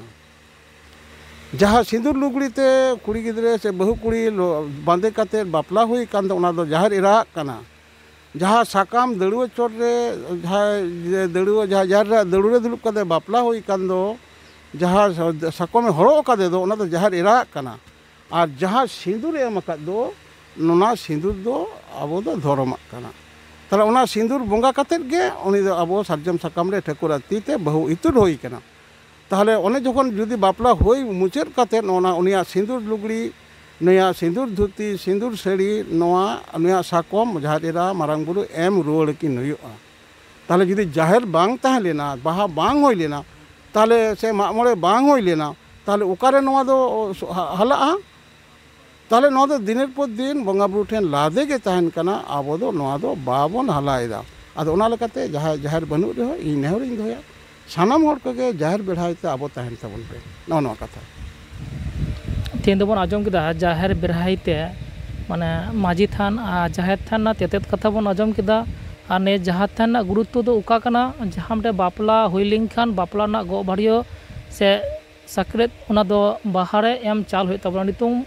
ᱡᱟᱦᱟᱸ ᱥᱤᱸᱫᱩᱨ ᱞᱩᱜᱽᱲᱤ ᱛᱮ ᱠᱩᱲᱤ ᱜᱤᱫᱽᱨᱟᱹ ᱥᱮ ᱵᱟᱹᱦᱩ ᱠᱩᱲᱤ ᱞᱚ-, ᱵᱟᱸᱫᱮ ᱠᱟᱛᱮ ᱵᱟᱯᱞᱟ ᱦᱩᱭ ᱟᱠᱟᱱ ᱫᱚ, ᱚᱱᱟ ᱫᱚ ᱡᱟᱦᱮᱨ ᱮᱨᱟᱣᱟᱜ ᱠᱟᱱᱟ᱾ ᱡᱟᱦᱟᱸ ᱥᱟᱠᱟᱢ ᱫᱟᱹᱲᱩᱣᱟᱹ ᱪᱚᱴ ᱨᱮ, ᱡᱟᱦᱟᱸ ᱡᱮ ᱫᱟᱹᱲᱩᱣᱟᱹ, ᱡᱟᱦᱟᱸ ᱡᱟᱦᱮᱨ ᱨᱮ ᱫᱟᱹᱲᱩᱣᱟᱹ ᱨᱮ ᱫᱩᱲᱩᱵ ᱠᱟᱛᱮ ᱵᱟᱯᱞᱟ ᱦᱩᱭ ᱟᱠᱟᱱ ᱫᱚ, ᱡᱟᱦᱟᱸ ᱥᱟᱠᱚᱢᱮ ᱦᱚᱨᱚᱜ ᱟᱠᱟᱫᱮ ᱫᱚ, ᱚᱱᱟ ᱫᱚ ᱡᱟᱦᱮᱨ ᱮᱨᱟᱣᱟᱜ ᱠᱟᱱᱟ᱾ ᱟᱨ ᱡᱟᱦᱟᱸ ᱥᱤᱸᱫᱩᱨᱮ ᱮᱢ ᱟᱠᱟᱫ ᱫᱚ, ᱚᱱᱟ ᱥᱤᱸᱫᱩᱨ ᱫᱚ ᱟᱵᱚ ᱫᱚ ᱫᱷᱚᱨᱚᱢᱟᱜ ᱠᱟᱱᱟ᱾ ᱛᱟᱦᱚᱞᱮ ᱚᱱᱟ ᱥᱤᱸᱫᱩᱨ ᱵᱚᱸᱜᱟ ᱠᱟᱛᱮᱫ ᱜᱮ ᱩᱱᱤ ᱫᱚ ᱟᱵᱚ ᱥᱟᱨᱡᱚᱢ ᱥᱟᱠᱟᱢ ᱨᱮ ᱴᱷᱟᱹᱠᱩᱨ ᱟᱨ ᱛᱤ ᱛᱮ ᱵᱟᱹᱦᱩ ᱤᱛᱩᱫ ᱦᱩᱭ ᱠᱟᱱᱟ᱾ ᱛᱟᱦᱚᱞᱮ ᱚᱱᱮ ᱡᱚᱠᱷᱚᱱ ᱡᱩᱫᱤ ᱵᱟᱯᱞᱟ ᱦᱩᱭ ᱢᱩᱪᱟᱹᱫ ᱠᱟᱛᱮᱫ ᱚᱱᱟ ᱩᱱᱤᱭᱟᱜ ᱥᱤᱸᱫᱩᱨ ᱞᱩᱜᱽᱲᱤ, ᱱᱩᱭᱟᱜ ᱥᱤᱸᱫᱩᱨ ᱫᱷᱩᱛᱤ, ᱥᱤᱸᱫᱩᱨ ᱥᱟᱹᱲᱤ, ᱱᱚᱣᱟ ᱱᱩᱭᱟᱜ ᱥᱟᱠᱚᱢ ᱡᱟᱦᱮᱨ ᱮᱨᱟ ᱢᱟᱨᱟᱝ ᱵᱩᱨᱩ ᱮᱢ ᱨᱩᱣᱟᱹᱲ ᱟᱹᱠᱤᱱ ᱦᱩᱭᱩᱜᱼᱟ᱾ ᱛᱟᱦᱚᱞᱮ ᱡᱩᱫᱤ ᱡᱟᱦᱮᱨ ᱵᱟᱝ ᱛᱟᱦᱮᱸ ᱞᱮᱱᱟ, ᱵᱟᱦᱟ ᱵᱟᱝ ᱦᱩᱭ ᱞᱮᱱᱟ, ᱛᱟᱦᱚᱞᱮ ᱥᱮ ᱢᱟᱜ ᱢᱚᱬᱮ ᱵᱟᱝ ᱦᱩᱭ ᱞᱮᱱᱟ, ᱛᱟᱦᱚᱞᱮ ᱚᱠᱟᱨᱮ ᱱᱚᱣᱟ ᱫᱚ ᱦᱟ-, ᱦᱟᱞᱟᱜᱼᱟ? ᱛᱟᱦᱚᱞᱮ ᱱᱚᱣᱟ ᱫᱚ ᱫᱤᱱᱮᱨ ᱯᱚᱨ ᱫᱤᱱ ᱵᱚᱸᱜᱟ ᱵᱩᱨᱩ ᱴᱷᱮᱱ ᱞᱟᱫᱮ ᱜᱮ ᱛᱟᱦᱮᱱ ᱠᱟᱱᱟ, ᱟᱵᱚ ᱫᱚ ᱱᱚᱣᱟ ᱫᱚ ᱵᱟᱵᱚᱱ ᱦᱟᱞᱟᱭᱮᱫᱟ᱾ ᱟᱫᱚ ᱚᱱᱟ ᱞᱮᱠᱟᱛᱮ ᱡᱟᱦᱟᱸᱭ ᱡᱟᱦᱮᱨ ᱵᱟᱹᱱᱩᱜ ᱨᱮᱦᱚᱸ ᱤᱧ ᱱᱮᱦᱚᱨᱤᱧ ᱫᱚᱦᱚᱭᱟ, ᱥᱟᱱᱟᱢ ᱦᱚᱲ ᱠᱚᱜᱮ ᱡᱟᱦᱮᱨ ᱵᱮᱲᱦᱟᱭ ᱛᱮ ᱟᱵᱚ ᱛᱟᱦᱮᱱ ᱛᱟᱵᱚᱱ ᱯᱮ, ᱱᱚᱜᱼᱚ ᱱᱚᱣᱟ ᱠᱟᱛᱷᱟ᱾ ᱛᱮᱦᱮᱧ ᱫᱚᱵᱚᱱ ᱟᱸᱡᱚᱢ ᱠᱮᱫᱟ ᱡᱟᱦᱮᱨ ᱵᱮᱲᱦᱟᱭ ᱛᱮ, ᱢᱟᱱᱮ, ᱢᱟᱹᱡᱷᱤ ᱛᱷᱟᱱ ᱟᱨ ᱡᱟᱦᱮᱨ ᱛᱷᱟᱱ ᱨᱮᱱᱟᱜ ᱛᱮᱛᱮᱫ ᱠᱟᱛᱷᱟ ᱵᱚᱱ ᱟᱸᱡᱚᱢ ᱠᱮᱫᱟ᱾ ᱟᱨ ᱱᱤᱭᱟᱹ ᱡᱟᱦᱮᱨ ᱛᱷᱟᱱ ᱨᱮᱱᱟᱜ ᱜᱩᱨᱩᱛᱛᱚ ᱫᱚ ᱚᱠᱟ ᱠᱟᱱᱟ? ᱡᱟᱦᱟᱸ ᱢᱤᱫᱴᱮᱱ ᱵᱟᱯᱞᱟ ᱦᱩᱭ ᱞᱮᱱᱠᱷᱟᱱ ᱵᱟᱯᱞᱟ ᱨᱮᱱᱟᱜ ᱜᱚᱜ ᱵᱷᱟᱹᱨᱭᱟᱹ ᱥᱮ ᱥᱟᱠᱨᱮᱛ, ᱚᱱᱟ ᱫᱚ ᱵᱟᱦᱟ ᱨᱮ ᱮᱢ ᱪᱟᱞ ᱦᱩᱭᱩᱜ ᱛᱟᱵᱚᱱᱟ᱾ ᱱᱤᱛᱚᱝ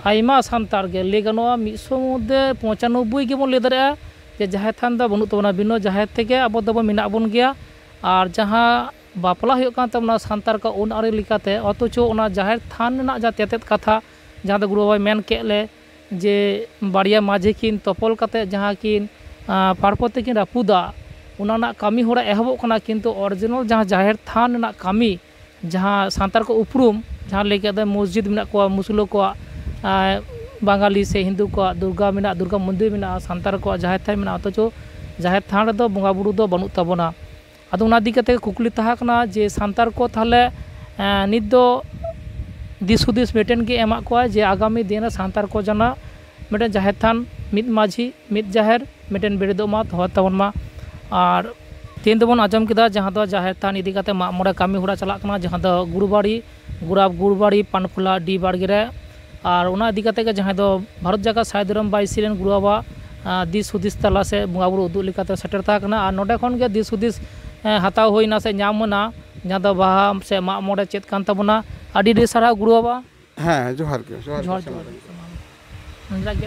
ᱟᱭᱢᱟ ᱥᱟᱱᱛᱟᱲ ᱜᱮ, ᱞᱟᱹᱭ ᱜᱟᱱᱚᱜᱼᱟ, ᱢᱤᱫ ᱥᱚ ᱢᱚᱫᱽᱫᱷᱮ ᱯᱚᱸᱪᱟᱱᱚᱵᱵᱳᱭ ᱜᱮᱵᱚᱱ ᱞᱟᱹᱭ ᱫᱟᱲᱮᱭᱟᱜᱼᱟ ᱡᱮ ᱡᱟᱦᱮᱨ ᱛᱷᱟᱱ ᱫᱚ ᱵᱟᱹᱱᱩᱜ ᱛᱟᱵᱚᱱᱟ, ᱵᱤᱱᱟᱹ ᱡᱟᱦᱮᱨ ᱛᱮᱜᱮ ᱟᱵᱚ ᱫᱚᱵᱚᱱ ᱢᱮᱱᱟᱜ ᱵᱚᱱ ᱜᱮᱭᱟ᱾ ᱟᱨ ᱡᱟᱦᱟᱸ ᱵᱟᱯᱞᱟ ᱦᱩᱭᱩᱜ ᱠᱟᱱ ᱛᱟᱵᱚᱱᱟ ᱥᱟᱱᱛᱟᱲ ᱠᱚ ᱟᱹᱱ ᱟᱹᱨᱤ ᱞᱮᱠᱟᱛᱮ, ᱚᱛᱷᱚᱪᱚ ᱚᱱᱟ ᱡᱟᱦᱮᱨ ᱛᱷᱟᱱ ᱨᱮᱱᱟᱜ ᱡᱟᱦᱟᱸ ᱛᱮᱛᱮᱫ ᱠᱟᱛᱷᱟ, ᱡᱟᱦᱟᱸ ᱫᱚ ᱜᱩᱨᱩ ᱵᱟᱵᱟᱭ ᱢᱮᱱ ᱠᱮᱫ ᱞᱮ, ᱡᱮ ᱵᱟᱨᱭᱟ ᱢᱟᱹᱡᱷᱤ ᱠᱤᱱ ᱛᱚᱯᱚᱞ ᱠᱟᱛᱮ ᱡᱟᱦᱟᱸ ᱠᱤᱱ, ᱟᱸ, ᱯᱟᱨᱯᱚᱛ ᱛᱮᱠᱤᱱ ᱨᱟᱹᱯᱩᱫᱟ, ᱚᱱᱟ ᱨᱮᱱᱟᱜ ᱠᱟᱹᱢᱤ ᱦᱚᱨᱟ ᱮᱦᱚᱵᱚᱜ ᱠᱟᱱᱟ, ᱠᱤᱱᱛᱩ ᱚᱨᱤᱡᱤᱱᱟᱞ ᱡᱟᱦᱟᱸ ᱡᱟᱦᱮᱨ ᱛᱷᱟᱱ ᱨᱮᱱᱟᱜ ᱠᱟᱹᱢᱤ, ᱡᱟᱦᱟᱸ ᱥᱟᱱᱛᱟᱲ ᱠᱚ ᱩᱯᱨᱩᱢ, ᱡᱟᱦᱟᱸ ᱞᱟᱹᱭ ᱠᱮᱫ ᱫᱚ ᱢᱚᱥᱡᱤᱫ ᱢᱮᱱᱟᱜ ᱠᱚᱣᱟ, ᱢᱩᱥᱞᱟᱹ ᱠᱚᱣᱟᱜ, ᱟᱸ, ᱵᱟᱝᱜᱟᱞᱤ ᱥᱮ ᱦᱤᱱᱫᱩ ᱠᱚᱣᱟᱜ ᱫᱩᱨᱜᱟ ᱢᱮᱱᱟᱜᱼᱟ, ᱫᱩᱨᱜᱟ ᱢᱚᱱᱫᱤᱨ ᱢᱮᱱᱟᱜᱼᱟ, ᱥᱟᱱᱛᱟᱲ ᱠᱚᱣᱟᱜ ᱡᱟᱦᱮᱨ ᱛᱷᱟᱱ ᱢᱮᱱᱟᱜᱼᱟ, ᱚᱛᱷᱚᱪᱚ ᱡᱟᱦᱮᱨ ᱛᱷᱟᱱ ᱨᱮᱫᱚ ᱵᱚᱸᱜᱟ ᱵᱩᱨᱩ ᱫᱚ ᱵᱟᱹᱱᱩᱜ ᱛᱟᱵᱚᱱᱟ᱾ ᱟᱫᱚ ᱚᱱᱟ ᱤᱫᱤ ᱠᱟᱛᱮ ᱠᱩᱠᱞᱤ ᱛᱟᱦᱮᱸ ᱠᱟᱱᱟ ᱡᱮ ᱥᱟᱱᱛᱟᱲ ᱠᱚ ᱛᱟᱦᱚᱞᱮ, ᱮᱸ, ᱱᱤᱛ ᱫᱚ ᱫᱤᱥ ᱦᱩᱫᱤᱥ ᱢᱤᱫᱴᱮᱱ ᱜᱮ ᱮᱢᱟᱜ ᱠᱚᱣᱟ ᱡᱮ ᱟᱜᱟᱢᱤ ᱫᱤᱱ ᱨᱮ ᱥᱟᱱᱛᱟᱲ ᱠᱚ ᱡᱮᱱᱚ ᱢᱤᱫᱴᱮᱱ ᱡᱟᱦᱮᱨ ᱛᱷᱟᱱ, ᱢᱤᱫ ᱢᱟᱹᱡᱷᱤ, ᱢᱤᱫ ᱡᱟᱦᱮᱨ, ᱢᱤᱫᱴᱮᱱ ᱵᱮᱨᱮᱫᱚᱜ ᱢᱟ, ᱫᱚᱦᱚ ᱛᱟᱵᱚᱱ ᱢᱟ᱾ ᱟᱨ ᱛᱮᱦᱮᱧ ᱫᱚᱵᱚᱱ ᱟᱸᱡᱚᱢ ᱠᱮᱫᱟ ᱡᱟᱦᱟᱸ ᱫᱚ ᱡᱟᱦᱮᱨ ᱛᱷᱟᱱ ᱤᱫᱤ ᱠᱟᱛᱮ ᱢᱟᱜ ᱢᱚᱬᱮ ᱠᱟᱹᱢᱤ ᱦᱚᱨᱟ ᱪᱟᱞᱟᱜ ᱠᱟᱱᱟ, ᱡᱟᱦᱟᱸ ᱫᱚ ᱜᱩᱨᱩᱵᱟᱲᱤ, ᱜᱩᱨᱟᱵ ᱜᱩᱨᱩᱵᱟᱲᱤ ᱯᱟᱱᱯᱷᱩᱞᱟ ᱰᱤ ᱵᱟᱲᱜᱮ ᱨᱮ᱾ ᱟᱨ ᱚᱱᱟ ᱤᱫᱤ ᱠᱟᱛᱮ ᱜᱮ ᱡᱟᱦᱟᱸᱭ ᱫᱚ ᱵᱷᱟᱨᱚᱛ ᱡᱟᱠᱟᱛ ᱥᱟᱭ ᱫᱷᱚᱨᱚᱢ ᱵᱟᱭᱥᱤ ᱨᱮᱱ ᱜᱩᱨᱩ ᱵᱟᱵᱟ, ᱟᱸ, ᱫᱤᱥ ᱦᱩᱫᱤᱥ ᱛᱟᱞᱟ ᱥᱮ ᱵᱚᱸᱜᱟ ᱵᱩᱨᱩ ᱩᱫᱩᱜ ᱞᱮᱠᱟᱛᱮ ᱥᱮᱴᱮᱨ ᱛᱟᱦᱮᱸ ᱠᱟᱱᱟ᱾ ᱟᱨ ᱱᱚᱰᱮ ᱠᱷᱚᱱ ᱜᱮ ᱫᱤᱥ ᱦᱩᱫᱤᱥ, ᱮᱸ, ᱦᱟᱛᱟᱣ ᱦᱩᱭᱱᱟ ᱥᱮ ᱧᱟᱢ ᱮᱱᱟ, ᱡᱟᱦᱟᱸ ᱫᱚ ᱵᱟᱦᱟ ᱥᱮ ᱢᱟᱜ ᱢᱚᱬᱮ ᱪᱮᱫ ᱠᱟᱱ ᱛᱟᱵᱚᱱᱟ᱾ ᱟᱹᱰᱤ ᱟᱹᱰᱤ ᱥᱟᱨᱦᱟᱣ ᱜᱩᱨᱩ ᱵᱟᱵᱟ᱾ ᱦᱮᱸ, ᱡᱚᱦᱟᱨ ᱜᱮ, ᱡᱚᱦᱟᱨ ᱜᱮ᱾ ᱡᱚᱦᱟᱨ, ᱡᱚᱦᱟᱨ᱾ ᱡᱟᱜᱮ